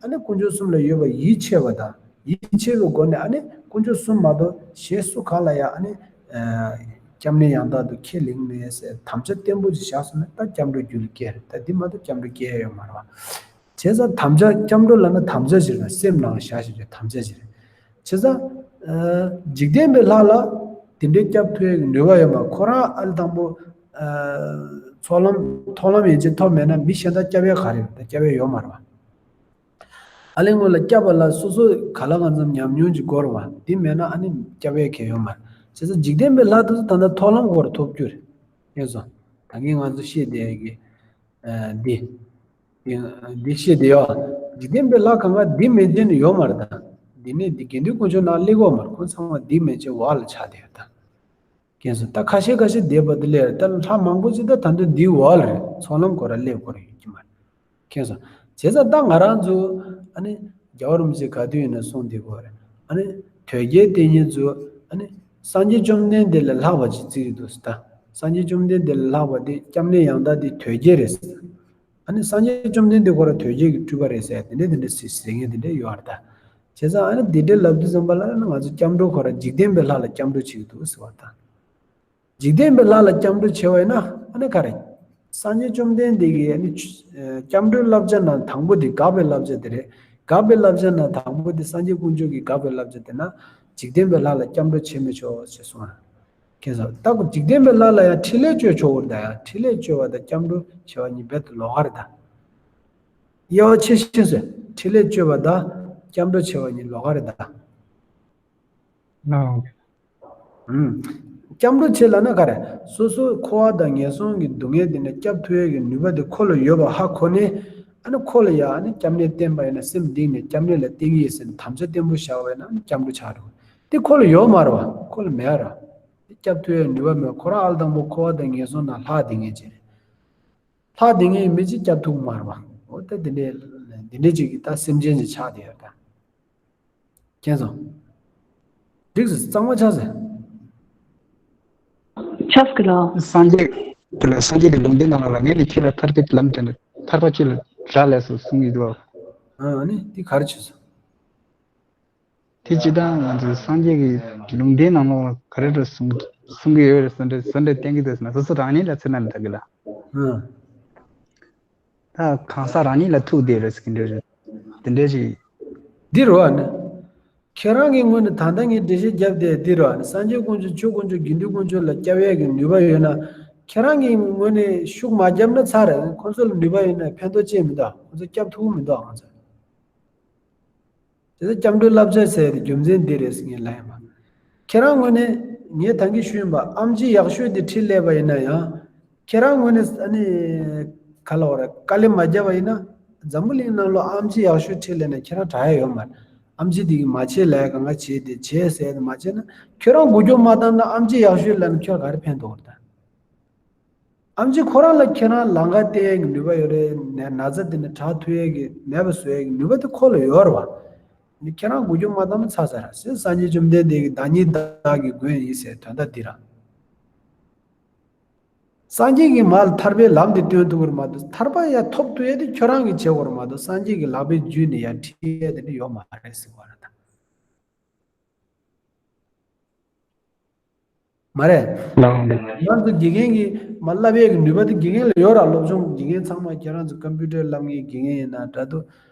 ཨ་ནི་དཀོན་མཆོག་གསུམ་ལ་ཡོད་པ་ཡིད་ཆེས་པ་དང་། ཡིད་ཆེས་པའི་སྒོ་ནས་ཨ་ནི་དཀོན་མཆོག་གསུམ་མ་གཏོགས་གཞན་སུ་གང་ལ་ཡང་ཨ་ནི། ཨ། སྐྱབས་གནས་ཡང་དག་ཏུ་ཁས་ལེན་མེད་ཟེར་དམ་བཅའ་བརྟན་པོ་ཞིག་བཞག་སོང་ན་ད་སྐྱབས་འགྲོ་རྒྱུད་ལ་སྐྱེ་རེད། ད་འདི་མ་གཏོགས་སྐྱབས་འགྲོ་སྐྱེ་ཡ་ཡོད་མ་རེད་བ། བྱས་ཙང་དམ་བཅའ། སྐྱབས་འགྲོ་ལབ་ན་དམ་བཅའ་ཞིག་རེད། སེམས་ནང་ལ་བཞག་བཞག་རྒྱུ་དམ་བཅའ་ཞིག་རེད། བྱས་ཙང་། ཨ། འཇིག་རྟེན་པའི་ལྷ་ལ་དེ་འདྲའི་སྐྱབས་ཐུབ་ཡག་གི་ནུས་པ་ཡོད་མ་རེད། ཁོ་རང་ཨ་ལས་དང་པོ། ཨ། ཚོགས་ལམ་མཐོང་ལམ་ཡན་ཆད་ཐོབ་མེད་ན་མི་གཞན་དག་སྐྱབས་ཡག་ག་རེ་ཡོད། ད་སྐྱབས་ཡག་ཡོད་མ་རེད་བ། ཨ་ལས་སྔོན་ལ་སྐྱབས་པ་ལ་སོ་སོ་ག་ལ་གང་འཚམ་ཉམས་མྱོང་ཅིག་དགོས་རེད་བ། དེ་མེད་ན་ཨ་ནི་སྐྱབས་ཡག་གང་ཡང་ཡོད་མ་རེད། བྱས་ཙང་འཇིག་རྟེན་པའི་ལྷ་དེ་ཚོ་ད་ལྟ་མཐོང་ལམ་སྐོར་ཐོབ་རྒྱུ་རེད། ཡིན་སོང་། ད་གིན་ང་ཚོ་བཤད་བསྡད་ཡག་གི། ཨ། འདི། འདི་བཤད་བསྡད་ཡོད། འཇིག་རྟེན་པའི་ལྷ་གང་ག་འདི་མེད་མཁན་ནི་ཡོད་མ་རེད་ད། འདི་ནས་འདི་དགེ་འདུན་དཀོན་མཆོག་ནང་སླེབས་ཀྱི་ཡོད་མ་རེད། ཁོང་ཚང་མ་འདི་མེད་ཅེས་འོག་ལ་ཆགས་བསྡད་ཡོད་ད། མཁྱེན་སོང་། ད་ཁ་ཤས་ཁ་ཤས་བསྡད་པ་དེ་ལས་ད་ལྷ་མང་པོ་ཅིག་ད་ད་དུང་འདིའི་འོག་ལ་རེད། ཚོགས་ལམ་སྐོར་ལ་སླེབས་དགོས་རེད་ཡོད་ཀྱི་མ་རེད། མཁྱེན་སོང་། བྱས་ཙང་ད་ང་རང་ཚོ་ཨ་ནི་རྒྱལ་བ་རིན་པོ་ཆེ་ག་དུས་ཡིན་ན་གསུངས་བསྡད་ཀྱི་ཡོད་རེད། ཨ་ནི་དོལ་རྒྱལ་བསྟེན་མཁན་ཚོ་ཨ་ནི་སངས་རྒྱས་བཅོམ་ལྡན་འདས་ལས་ལྷག་པ་ཅིག་བརྩི་གི་འདུག་ཟེར། ད་སངས་རྒྱས་བཅོམ་ལྡན་འདས་ལས་ལྷག་པ་དེ་སྐྱབས་གནས་ཡང་དག་དེ་དོལ་རྒྱལ་རེད་ཟེར། ཨ་ནི་སངས་རྒྱས་བཅོམ་ལྡན་འདས་ཁོ་རང་དོལ་རྒྱལ་གྱི་སྤྲུལ་པ་རེད་ཟེར་དེ་འདྲ་དེ་འདྲ་ཟེར་ཟེར་མཁན་དེ་འདྲ་ཡོད་རེད་ད། བྱས་ཙང་ཨ་ནི་དེ་འདྲ་ལབ་དུས་ཙམ་པ་ལ་ཨ་ནི་ང་ཚོ་སྐྱབས་འགྲོ་ཁོ་རང་འཇིག་རྟེན་པའི་ལྷ་ལ་སྐྱབས་འགྲོ་བྱེད་ཀྱི་འདུག་ཟེར་བ་དང་། འཇིག་རྟེན་པའི་ལྷ་ལ་སྐྱབས་འགྲོ་བྱེད་པ་ཡིན་ན་ཨ་ནི་ག་རེ། སངས་རྒྱས་བཅོམ་ལྡན་འདས་ཀྱི་ཨ་ནི་ཆུ- ཨ་སྐྱབས་འགྲོའི་བསླབ་བྱ་ནང་དང་པོ་དེ་དགག་པའི་བསླབ་བྱ་དེ་རེད། དགག་པའི་བསླབ་བྱ་ནང་དང་པོ་དེ་སངས་རྒྱས་དཀོན་མཆོག་གིས་དགག་པའི་བསླབ་བྱ་དེ་ན་འཇིག་རྟེན་པའི་ལྷ་ལ་སྐྱབས་འགྲོ་བྱེད་མི་ཆོག་ཅེས་གསུངས། མཁྱེན་སོང་། ད་འཇིག་རྟེན་པའི་ལྷ་ལ་ཡང་ཕྲིན་ལས་བཅོལ་ཆོག་གི་རེད་ད། ཡང་ཕྲིན་ལས་བཅོལ་བ་དང་སྐྱབས་འགྲོ་བྱེད་པ་གཉིས་རྦད་དེ་ལོགས་ཀ་རེད་ད། དབྱེ་བ་ཕྱེ་ཤེས་སོང་། ཕྲིན་ལས་བཅོལ་བ་དང་སྐྱབས་འགྲོ་བྱེད་པ་གཉིས་ལོགས་ཀ་རེད་ད། ལགས། ཨུམ། སྐྱབས་འགྲོ་བྱེད་ལབ་ན་ག་རེ། སོ་སོ་འཁོར་བ་དང་ངན་སོང་གི་སྡུག་བསྔལ་འདི་ནས་སྐྱབས་ཐུབ་ཡས་ཀྱི་ནུས་པ་དེ་ཁོ་ལ་ཡོད་པ་ཧ་གོ་ནས། ཨ་ནི་ཁོ་ལ་ཡ་ཨ་ནི་སྐྱབས་གནས་བསྟེན་པ་ཡིན་ན་སེམས་གཏིང་ནས་སྐྱབས་གནས་ལ་བརྟེན་གྱི་ཡིན་ཟེར་ནས་དམ་བཅའ་བརྟན་པོ་བཞག་པ་ཡིན་ན་ཨ་ནི་སྐྱབས་འགྲོ་ཆགས་འགྲོ། དེ་ཁོ་ལ་ཡོད་མ་རེད་བ། ཁོ་ལ་མེད་ར། དེ་སྐྱབས་ཐུབ་ཡས་ནུས་པ་མེད། ཁོ་རང་ཨ་ལ་དང་པོ་འཁོར་བ་དང་ངན་སོང་ནང་ལྷག་བསྡད་མཁན་ཅིག་རེད། ལྷག་བསྡད་མཁན་ཡིན་མིན་ཅིག་སྐྱབས་ཐུབ་མ་རེད་བ། འོ་ད་དེ་འདྲའི་དེ་འདྲའི་ཅིག་གི་ད་སེམས་ཅན་ཅིག་ཆགས་བསྡད་ཡོད་ད། མཁྱེན་སོང་། འགྲིག་སོང་། གཙང་མ་ཆགས་སོང་། ཆགས་ཀྱི་ལ། སངས་རྒྱས་དེ་ལ་སངས་རྒྱས་ཀྱི་ལུང་བསྟན་ནང་ལ་ངས་ནི་ཁྱེད་ལ་ཐར་པའི་ལམ་སྟོན། ཐར་པ་ཁྱེད་ལ་རག་ལས་སོ་གསུང་གི་འདུག་ཨ་ནི་དེ་ག་རེ་བྱས་སོང་། དེ་ཅི་ལྟར་ང་ཚོའི་སངས་རྒྱས་ཀྱི་ལུང་བསྟན་ནང་ལོགས་ལ་ག་རེ་འདྲ་གསུང་གསུང་གི་ཡོད་རེད་ཟེར་འདྲ་ཟེར་འདྲ་བསྟན་གྱི་འདུག་ཟེར་ན་སོ་སོ་རང་ཉིད་ལ་ཚེ་ན་ལ་ད་གི་ལ། ཨ། ད་གང་ཟག་རང་ཉིད་ལ་ཐུག་བསྡད་རེད་ཟེར་གྱི་འདྲ་རེད། དེ་འདྲ་ཞིག་འདི་རུ་བ་ནི། ཁྱེད་རང་གི་ངོས་ནས་ད་ལྟ་ངས་འགྲེལ་བཤད་བརྒྱབ་བསྡད་འདི་རུ་བ་ནི་སངས་རྒྱས་དཀོན་མཆོག་ཆོས་དཀོན་མཆོག་དགེ་འདུན་དཀོན་མཆོག་ལ་སྐྱབས་ཡས་ཀྱི་ནུས་པ་ཡོད་ན། ཁྱེད་རང་གི་ངོས་ནས་ཤུགས་མ་བརྒྱབ་ན་ཚར་རེད། ཁོང་ཚོ་ལ་ནུས་པ་ཡོད་ན་ཕན་ཐོགས་ཅི་མི་འདུག་ཁོང་ཚོ་སྐྱབས་ཐུབ་མི་འདུག་ཁོང་ཚོ། དེ་ཚོ་སྐྱབས་འགྲོའི་བསླབ་བྱ་ཟེར་ཡ་དེ་རྒྱུ་མཚན་འདི་རེད་ཟེར་ངས་ལབ་ཡིན་པ། ཁྱེད་རང་ངོས་ནས་ངས་ད་གིན་ཞུས་ཡིན་པ་ཨེམ་ཆི་ཡག་ཤོས་དེ་ཁྲིད་སླེབས་པ་ཡིན་ན་ཡང་། ཁྱེད་རང་ངོས་ནས་ཨ་ནི། ག་ལ་བ་རེད། དཀའ་ལས་མ་བརྒྱབ་པ་ཡིན་ན། འཛམ་བུ་གླིང་ནང་ལོགས་ཨེམ་ཆི་ཡག་ཤོས་ཁྲིད་སླེབས་ན་ཁྱེད་རང་དྲག་ཡ་ཡོད་མ་རེད། ཨེམ་ཆི་དེ་གིས་མ་བྱེད་ལབ་ཡ་གང་ག་བྱེད་དེ་བྱེད་ཟེར་ཡ་དེ་མ་བྱེད་ན། ཁྱོད་རང་འགུལ་སྐྱོད་མ་བཏང་ན་ཨེམ་ཆི་ཡག་ཤོས་ལབ་ན་ཁྱོད་ག་རེ་ཕན་ཐོགས་རེད་ད། ཨེམ་ཆི་ཁོ་རང་ལ་ཁྱེད་རང་ལམ་ཁ་བསྟན་ཡས་ཀྱི་ནུས་པ་ཡོད་རེད། ན་ན་ཚ་དེ་ནས་དྲག་ཐུབ་ཡས་ཀྱི་མེད་པ་བཟོ་ཡས་ཀྱི་ནུས་པ་དེ་ཁོ་ལ་ཡོད་རེད་བ། ནི་ཁྱེད་རང་འགུལ་སྐྱོད་མ་བཏང་ན་ཚར་ཚར་ཟེར། སངས་རྒྱས་བཅོམ་ལྡན་འདས་ཀྱི་བདག་ཉིད་བདག་གི་མགོན་ཡིན་ཟེར་དོན་དག་འདི་ར། སངས་རྒྱས་ཀྱིས་མར་ཐར་པའི་ལམ་དེ་སྟོན་ཐུབ་ཀྱི་རེད་མ་གཏོགས་ཐར་པ་ཡར་ཐོབ་ཐུབ་ཡས་དེ་ཁྱོད་རང་གིས་བྱེད་དགོས་རེད་མ་གཏོགས་སངས་རྒྱས་ཀྱི་ལག་པའི་བརྒྱུད་ནས་ཡར་ཁྲིད་ཡས་དེ་འདྲ་ཡོད་མ་རེད་ཟེར་བ་རེད་ད། མ་རེད། ལགས་འོང་། ང་ཚོ་དགེ་རྒན་གྱིས་མར་བསླབ་ཡས་ཀྱི་ནུས་པ་དེ་དགེ་རྒན་ལ་ཡོད་ར། སློབ་སྦྱོང་དགེ་རྒན་ཚང་མ་ཁྱེད་རང་ཚོ་ཀམ་པུ་ཊར་བསླབ་མཁན་དགེ་རྒན་ཡིན་ན་འདྲ་འདུག་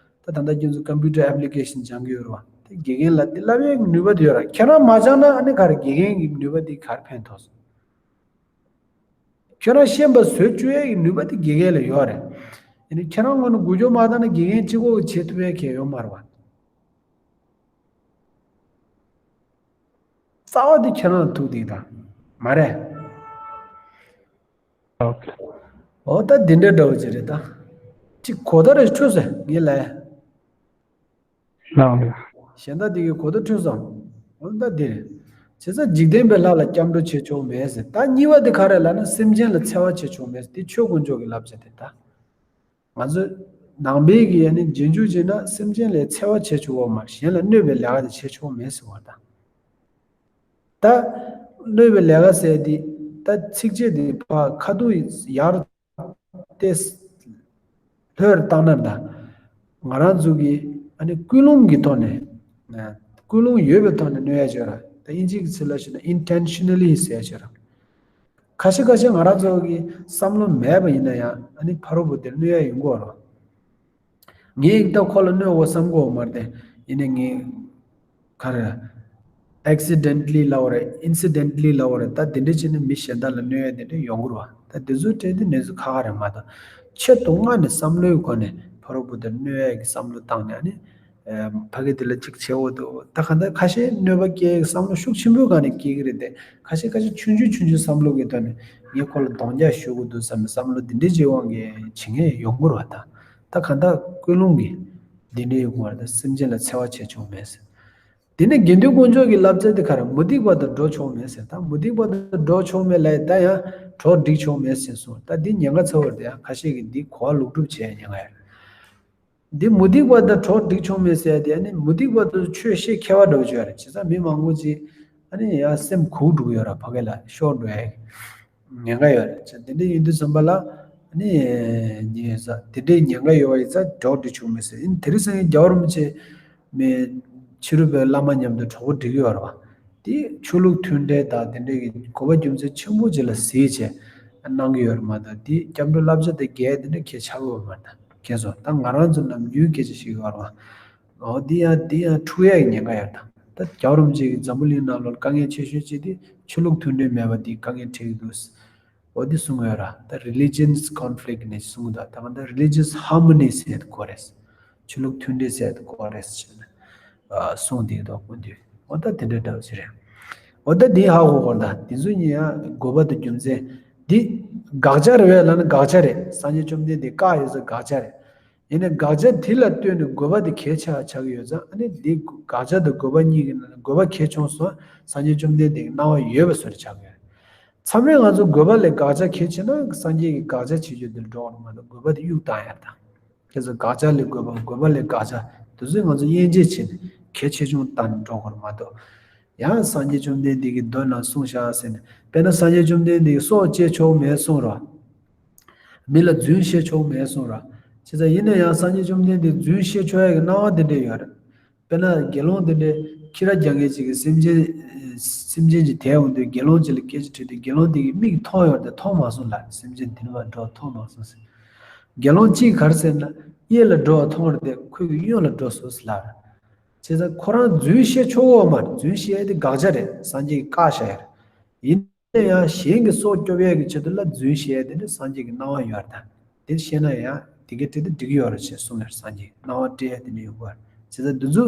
ད་ད་ལྟ་ཁྱེད་ཚོ་ཀམ་པུ་ཊར་ཨེབ་ལི་ཀེ་ཤན་སྦྱང་གི་ཡོད་ར་བ། དེ་དགེ་རྒན་ལ་དེ་བསླབ་ཡས་ཀྱི་ནུས་པ་དེ་ཡོད་ར། ཁྱེད་རང་མ་སྦྱངས་ན་ཨ་ནི་ག་རེ་དགེ་རྒན་གྱི་ནུས་པ་དེ་ག་རེ་ཕན་ཐོགས་སོང་། ཁྱོད་རང་ཤེས་པ་བཟོ་བཅུག་ཡས་ཀྱི་ནུས་པ་དེ་དགེ་རྒན་ལ་ཡོད་རེད། ཡིན་ནའི་ཁྱེད་རང་ངོས་ནས་འགུལ་སྐྱོད་མ་བཏང་ན་དགེ་རྒན་གཅིག་པོ་གིས་བྱེད་ཐུབ་ཡས་གང་ཡང་ཡོད་མ་རེད་བ། རྩ་བ་དེ་ཁྱེད་རང་ལ་ཐུག་བསྡད་ད། མ་རེད། ཨོ་ད་འདི་འདྲའི་འདྲ་བོ་ཅིག་རེད་ད། གཅིག་གོ་བརྡ་རེ་འཕྲོད་ཟེར་ངས་ལབ་ཡ། ལགས་འོང་། གཞན་དག་འདི་གའི་གོ་བརྡ་འཕྲོད་སོང་། འོ་ད་འདི་རེད། བྱས་ཙང་འཇིག་རྟེན་པའི་ལྷ་ལ་སྐྱབས་འགྲོ་བྱེད་ཆོག་མེད་ཟེར། ད་གཉིས་པ་འདི་ག་རེ་ལབ་ན་སེམས་ཅན་ལ་འཚེ་བ་བྱེད་ཆོག་མེད་ཟེར། དེ་ཆོས་དཀོན་མཆོག་གི་བསླབ་བྱ་དེ་ད། ང་ཚོ་ནང་པའི་གི་ཡ་ནི་རྗེས་འཇུག་བྱས་ན་སེམས་ཅན་ལ་འཚེ་བ་བྱེད་ཆོག་གི་མ་རེད། གཞན་ལ་གནོད་པའི་ལས་ཀ་དེ་བྱེད་ཆོག་མེད་ཟེར་བ་དང་། ད་གནོད་པའི་ལས་ཀ་ཟེར་དེ་ད་ཚིགས་བཅད་དེ་ཕར་ཁ་ཐུག་ཡར་ཏེ་ལྷོད་བཏང་ན་ད། ང་རང་ཚོ་གི་ཨ་ནི་ཀུན་སློང་གི་ཐོག་ནས། ཀུན་སློང་ཡོད་པའི་ཐོག་ནས་གནོད་ཡ་བྱོས་ར། ད་དབྱིན་ཇི་གི་ཚིག་ལ་བཤད་ན་ཨིན་ཊེན་ཤ་ནལ་ལི་ཟེར་ཡ་བྱོས་ར། ཁ་ཤས་ཁ་ཤས་ང་རང་ཚོ་གི་བསམ་བློ་མེད་པ་ཡིན་ན་ཡང་ཨ་ནི་ཕ་རོལ་པོ་དེར་གནོད་ཡ་ཡོང་གི་ཡོད་རེད། ངས་ད་ཁོ་ལ་གནོད་དགོས་བསམ་གི་ཡོད་མ་རེད་དེ། ཡིན་ནའི་ངས་ག་རེ། ཨེག་སི་ཌེན་ཊ་ལི་ལབ་པ་རེད། ཨིན་སི་ཌེན་ཊ་ལི་ལབ་པ་རེད། ད་དེ་འདྲ་བྱས་ནས་མི་གཞན་དག་ལ་གནོད་ཡ་དེ་འདྲ་ཡོང་གི་རེད་བ། ད་དེ་ཚོའི་གྲས་དེ་གནས་ཚུལ་ཁག་ཁག་རེད་མ་གཏོགས། ཆེད་དུ་མངགས་ནས་བསམ་བློའི་སྒོ་ནས་ཕ་རོལ་པོ་དེར་གནོད་ཡ་གི་བསམ་བློ་བཏང་ནས་ཨ་ནི། ཕ་གི་དེ་ལ་གཅིག་བྱེད་འོ་དོ། ད་ག་འདྲ་ཁ་ཤས་གནོད་པ་སྐྱེལ་བསམ་བློ་ཤུགས་ཆེན་པོའི་སྒང་ནས་སྐྱེལ་གི་རེད་དེ། ཁ་ཤས་ཁ་ཤས་ཆུང་ཆུང་ཆུང་ཆུང་བསམ་བློ་གི་ཐོག་ནས་ངས་ཁོ་ལ་གདོང་རྒྱག་ཞུ་གི་འདུག་བསམ་པའི་བསམ་བློ་འདི་འདྲའི་ཅིག་དབང་གིས་བྱེད་མཁན་ཡོང་གི་རེད་བ། ད་ད་ག་འདྲ་ཀུན་སློང་གི་འདི་འདྲའི་ཡོང་གི་རེད། ད་སེམས་ཅན་ལ་འཚེ་བ་བྱེད་ཆོག་མེད་ཟེར། དེ་ནས་དགེ་འདུན་དཀོན་མཆོག་གི་བསླབ་བྱ་དེ་ག་རེ། མུ་སྟེགས་པ་དང་འགྲོགས་ཆོག་མེད་ཟེར། ད་མུ་སྟེགས་པ་དང་འགྲོགས་ཆོག་མེད་ལབ་ཡ་ད་ཡང་གྲོགས་སྒྲིག་ཆོག་མེད་ཟེར་སོང་། ད་འདི་ཉེན་ཁ་ཚ་བོ་རེད་དེ། ཡང་ཁ་ཤས་ཀྱིས་འདི་གོ་བ་ལོག་སྒྲུབ་བྱེད་ཡ་ཉེན་ཁ་ཡོད་རེད། འདི་མུ་སྟེགས་པ་དང་གྲོགས་འགྲིག་ཆོག་མེད་ཟེར་ཡ་དེ། ཨ་ནི་མུ་སྟེགས་པ་དང་ཆོས་བཤད་མཁས་པ་འདྲ་བོ་ཅིག་ཡོད་རེད། བྱས་ཙང་མི་མང་པོ་ཅིག་ཨ་ནི་ཡ་སེམས་འགུག་འགྲོ་གི་ཡོད་རེད། ཕ་གི་ལ་ཤོར་འགྲོ་ཡ་ཉེན་ཁ་ཡོད་རེད། བྱས་དེ་འདྲ་ཡིན་དུས་ཙམ་པ་ལ་ཨ་ནི་ཉེ་ས་དེ་འདྲའི་ཉེན་ཁ་ཡོད་པ་ཡིན་ཙང་གྲོགས་འགྲིག་ཆོག་མེད་ཟེར། ཨ་ནི་དེ་རིང་སང་ཉིན་རྒྱལ་བ་རིན་པོ་ཆེ་མི་ཕྱི་རོལ་པའི་བླ་མ་མཉམ་དུ་གྲོགས་པོ་འགྲིག་གི་ཡོད་རེད་བ། དེ་ཆོས་ལུགས་མཐུན་འབྲེལ་དང་དེ་འདྲའི་གི་དགོས་པ་རྒྱུ་མཚན་ཆེན་པོ་ཅིག་ལ་གཟིགས་བྱས་གནང་གི་ཡོད་རེད་མ་གཏོགས། དེ་སྐྱབས་འགྲོའི་བསླབ་བྱ་དེ་འགལ་དེ་འདྲ་གལ་ཆགས་ཡོད་མ་རེད། ད་ཁྱེད་ཚོ་ད་ང་རང་ཚོ་ནམ་རྒྱུན་སྐད་ཆ་བཤད་ཀྱི་ཡོད་རེད་བ། འོ་འདི་ཡང་འདི་ཡང་འཁྲུག་ཡག་གི་ཉེན་ཁ་ཡོད། ད་ད་རྒྱལ་བ་རིན་པོ་ཆེ་གིས་འཛམ་བུ་གླིང་ནང་ལོགས་དཀའ་ངལ་ཆེ་ཤོས་ཅིག་དེ་ཆོས་ལུགས་མཐུན་འབྲེལ་མེད་པ་འདིས་དཀའ་ངལ་འཕྲད་ཀྱི་འདུག། འོ་འདི་གསུང་ཡོད་ར། ད་religions conflict ནས་གསུང་། ད་ད་ང་ད་religious harmony ཟེར་དགོས་རེད། ཆོས་ལུགས་མཐུན་འབྲེལ་ཟེར་དགོས་རེད་ཟེར་ནས་ཨ་གསུང་བསྡད་འདུག་སྐུ་མདུན། འོ་ད་དེ་འདྲ་འདྲ་བོ་ཞིག་རེད། འོ་ད་འདི་ཧ་གོ་དགོས། ད་འདི་ཚོ་གཉིས་ཡང་དགོས་པ་དང་རྒྱུ་མཚན། འདི་དགག་བྱ་རེད་པས་ལབ་ན་དགག་བྱ་རེད། སངས་རྒྱས་བཅོམ་ལྡན་འདས་བཀག་ཡོད་ས་དགག་བྱ་རེད། ཡིན་ནའི་དགག་བྱ་དེ་ལ་ལྟོས་ནས་དགོས་པ་དེ་གལ་ཆེ་བ་ཆགས་ཀྱི་ཡོད་ཙང་། ཨ་ནི་འདི་དགག་བྱ་དང་དགོས་པ་གཉིས་ཀྱི་ནང་ནས་དགོས་པ་གལ་ཆུང་སོང་། སངས་རྒྱས་བཅོམ་ལྡན་འདས་ཀྱི་གནང་བ་ཡོད་པ་བཟོ་འདྲ་ཆགས་ཀྱི་ཡོད། མཚམས་རེ་ང་ཚོ་དགོས་པ་ལས་དགག་བྱ་གལ་ཆེ་ན་སངས་རྒྱས་ཀྱིས་དགག་བྱ་བྱེད་རྒྱུ་དེར་འགྲོ་བར་མ་གཏོགས། དགོས་པ་དེ་གཡུག་བཏང་ཡག་དང་། ཁྱེད་ཚོ་དགག་བྱ་ལས་དགོས་པ། དགོས་པ་ལས་དགག་བྱ། དེ་ཚོས་ང་ཚོ་དབྱེ་འབྱེད་བྱས་ནས་གལ་ཆེ་ཆུང་བཏང་ནས་འགྲོ་དགོས་རེད་མ་གཏོགས། ཡང་སངས་རྒྱས་བཅོམ་ལྡན་འདས་ཀྱིས་མདོ་ནང་གསུངས་བཞག་ཟེར་ནས། དཔེར་ན་སངས་རྒྱས་བཅོམ་ལྡན་འདས་ཀྱིས་སྲོག་བཅད་ཆོག་མེད་གསུངས་ར། མི་ལ་རྫུན་བཤད་ཆོག་མེད་གསུངས་ར། བྱས་ཙང་ཡིན་ན་ཡང་སངས་རྒྱས་བཅོམ་ལྡན་འདས་རྫུན་བཤད་ཆོག་ཡ་གི་གནང་བ་དེ་འདྲ་ཡོད་རེད། དཔེར་ན་དགེ་སློང་དེ་འདྲས་ཁྱི་ར་རྒྱག་མཁན་ཅིག་གིས་སེམས་ཅན་སེམས་ཅན་ཅིག་དེད་འོང་དུས་དགེ་སློང་ཅིག་ལ་སྐད་ཆ་དྲིས་དུས་དགེ་སློང་དེ་གི་མིག་མཐོང་ཡོད་རེད་དེ་མཐོང་མ་སོང་ལབ། སེམས་ཅན་དེ་ནི་མ་འགྲོ་མཐོང་མ་སོང་ཟེར། དགེ་སློང་གཅིག་ག་རེ་ཟེར་ན་གཡས་ལ་འགྲོ་བ་མཐོང་རེད་དེ་ཁོའི་གཡོན་ལ་འགྲོ་སོང་ཟེར་ལབ་རེད། བྱས་ཙང་ཁོ་རང་རྫུན་བཤད་ཆོག་གོ་མ་རེད། རྫུན་བཤད་དེ་དགག་བྱ་རེད། སངས་རྒྱས་ཀྱིས་བཀག་བཞག་ཡ་རེད། ཡིན་ན་ཡང་གཞན་གྱི་སྲོག་སྐྱོབ་ཡས་ཀྱི་ཆེད་དུ་ལ་རྫུན་བཤད་ཡས་དེ་ནི་སངས་རྒྱས་ཀྱི་གནང་བ་ཡོད་རེད་ད། དེ་བཤད་ན་ཡང་དེ་གའི་ཁྲིད་དེ་འགྲིག་གི་ཡོད་རེད་ཅེས་གསུངས་ཡོད་རེད། སངས་རྒྱས་ཀྱི་གནང་བ་སྤྲད་ཡས་དེ་ནི་ཡོད་རེད། བྱས་ཙང་འདི་ཚོ་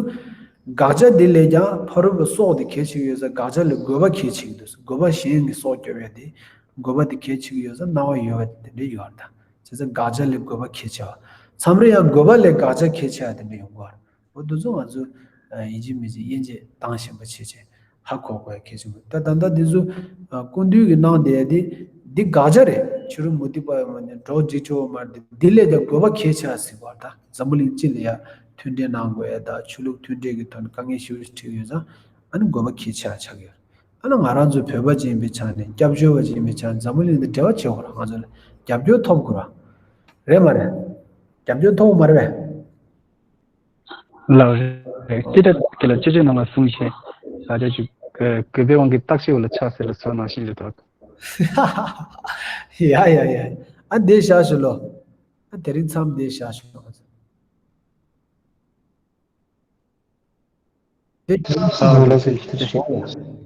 དགག་བྱ་དེ་ལས་ཀྱང་ཕ་རོལ་པོའི་སྲོག་དེ་གལ་ཆེ་གི་ཡོད་ཙང་དགག་བྱ་ལས་དགོས་པ་གལ་ཆེ་གི་འདུག། དགོས་པ་གཞན་གྱི་སྲོག་སྐྱོབ་ཡས་དེ་དགོས་པ་དེ་གལ་ཆེ་གི་ཡོད་ཙང་གནང་བ་ཡོད་པ་དེ་འདྲ་ཡོད་རེད་ད། བྱས་ཙང་དགག་བྱ་ལས་དགོས་པ་གལ་ཆེ་བ། མཚམས་རེ་ཡང་དགོས་པ་ལས་དགག་བྱ་གལ་ཆེ་བ་དེ་འདྲ་ཡོང་གི་ཡོད་རེད། འོ་འདི་ཚོ་ང་ཚོས་ཡིན་གཅིག་མིན་གཅིག་དབྱེ་འབྱེད་བཏང་ཤེས་པ་བྱེད་ཅིག་ཧ་གོ་དགོས་ཡ་གལ་ཆེན་པོ། ད་ད་ལྟ་འདི་ཚོ་སྐུ་མདུན་གྱིས་གནང་བསྡད་ཡ་འདི་འདི་དགག་བྱ་རེད། ཕྱི་རོལ་མུ་སྟེགས་པ་ཡོད་མ་ནི་འགྲོ་འཇིགས་ཆོག་མ་རེད། འདི་ལས་ཀྱང་དགོས་པ་གལ་ཆེ་བ་ཟེར་བ། ད་འཛམ་བུ་གླིང་སྤྱི་ལ་ཡ་མཐུན་འབྲེལ་གནང་དགོས་ཡ་དང་ཆོས་ལུགས་མཐུན་འབྲེལ་གྱི་ཐོག་ནས་དཀའ་ངལ་ཞེ་པོ་ཞིག་འཕྲད་ཡོད་ཙང་། ཨ་ནི་དགོས་པ་གལ་ཆེ་བ་ཆགས་ཀྱི་ཡོད། ཨ་ནི་ང་རང་ཚོ་བོད་པ་ཅིག་ཡིན་པའི་ཆ་ནས་སྐྱབས་བཅོལ་བ་ཅིག་ཡིན་པའི་ཆ་ནས་འཛམ་བུ་གླིང་དང་འབྲེལ་བ་བྱེད་དགོས་ར། ང་ཚོ་ལ་རྒྱབ་སྐྱོར་ཐོབ་དགོས་ར། རེད་མ་རེད། རྒྱབ་སྐྱོར་ཐོབ་མ་རེད་པས། ལགས་རེད། ཅི་འདྲ་གི་ལ་ཅི་ཅི་ནང་ལ་གསུངས་ཤེས། ས་ཆ་ཅིག་གུས་པའི་དབང་གིས་བརྟག་དཔྱད་འོག་ལ་ཆགས་ཟེར་ལ་སོགས་ནང་བཞིན་རེད་དོ། ཡ་ཡ་ཡ། ཨ་འདི་བཞག་ཞུ་ལོ། ཨ་དེ་རིང་མཚམས་འདི་བཞག་ཞུ་ལོ། དེ། ཨ་ལགས་སོ།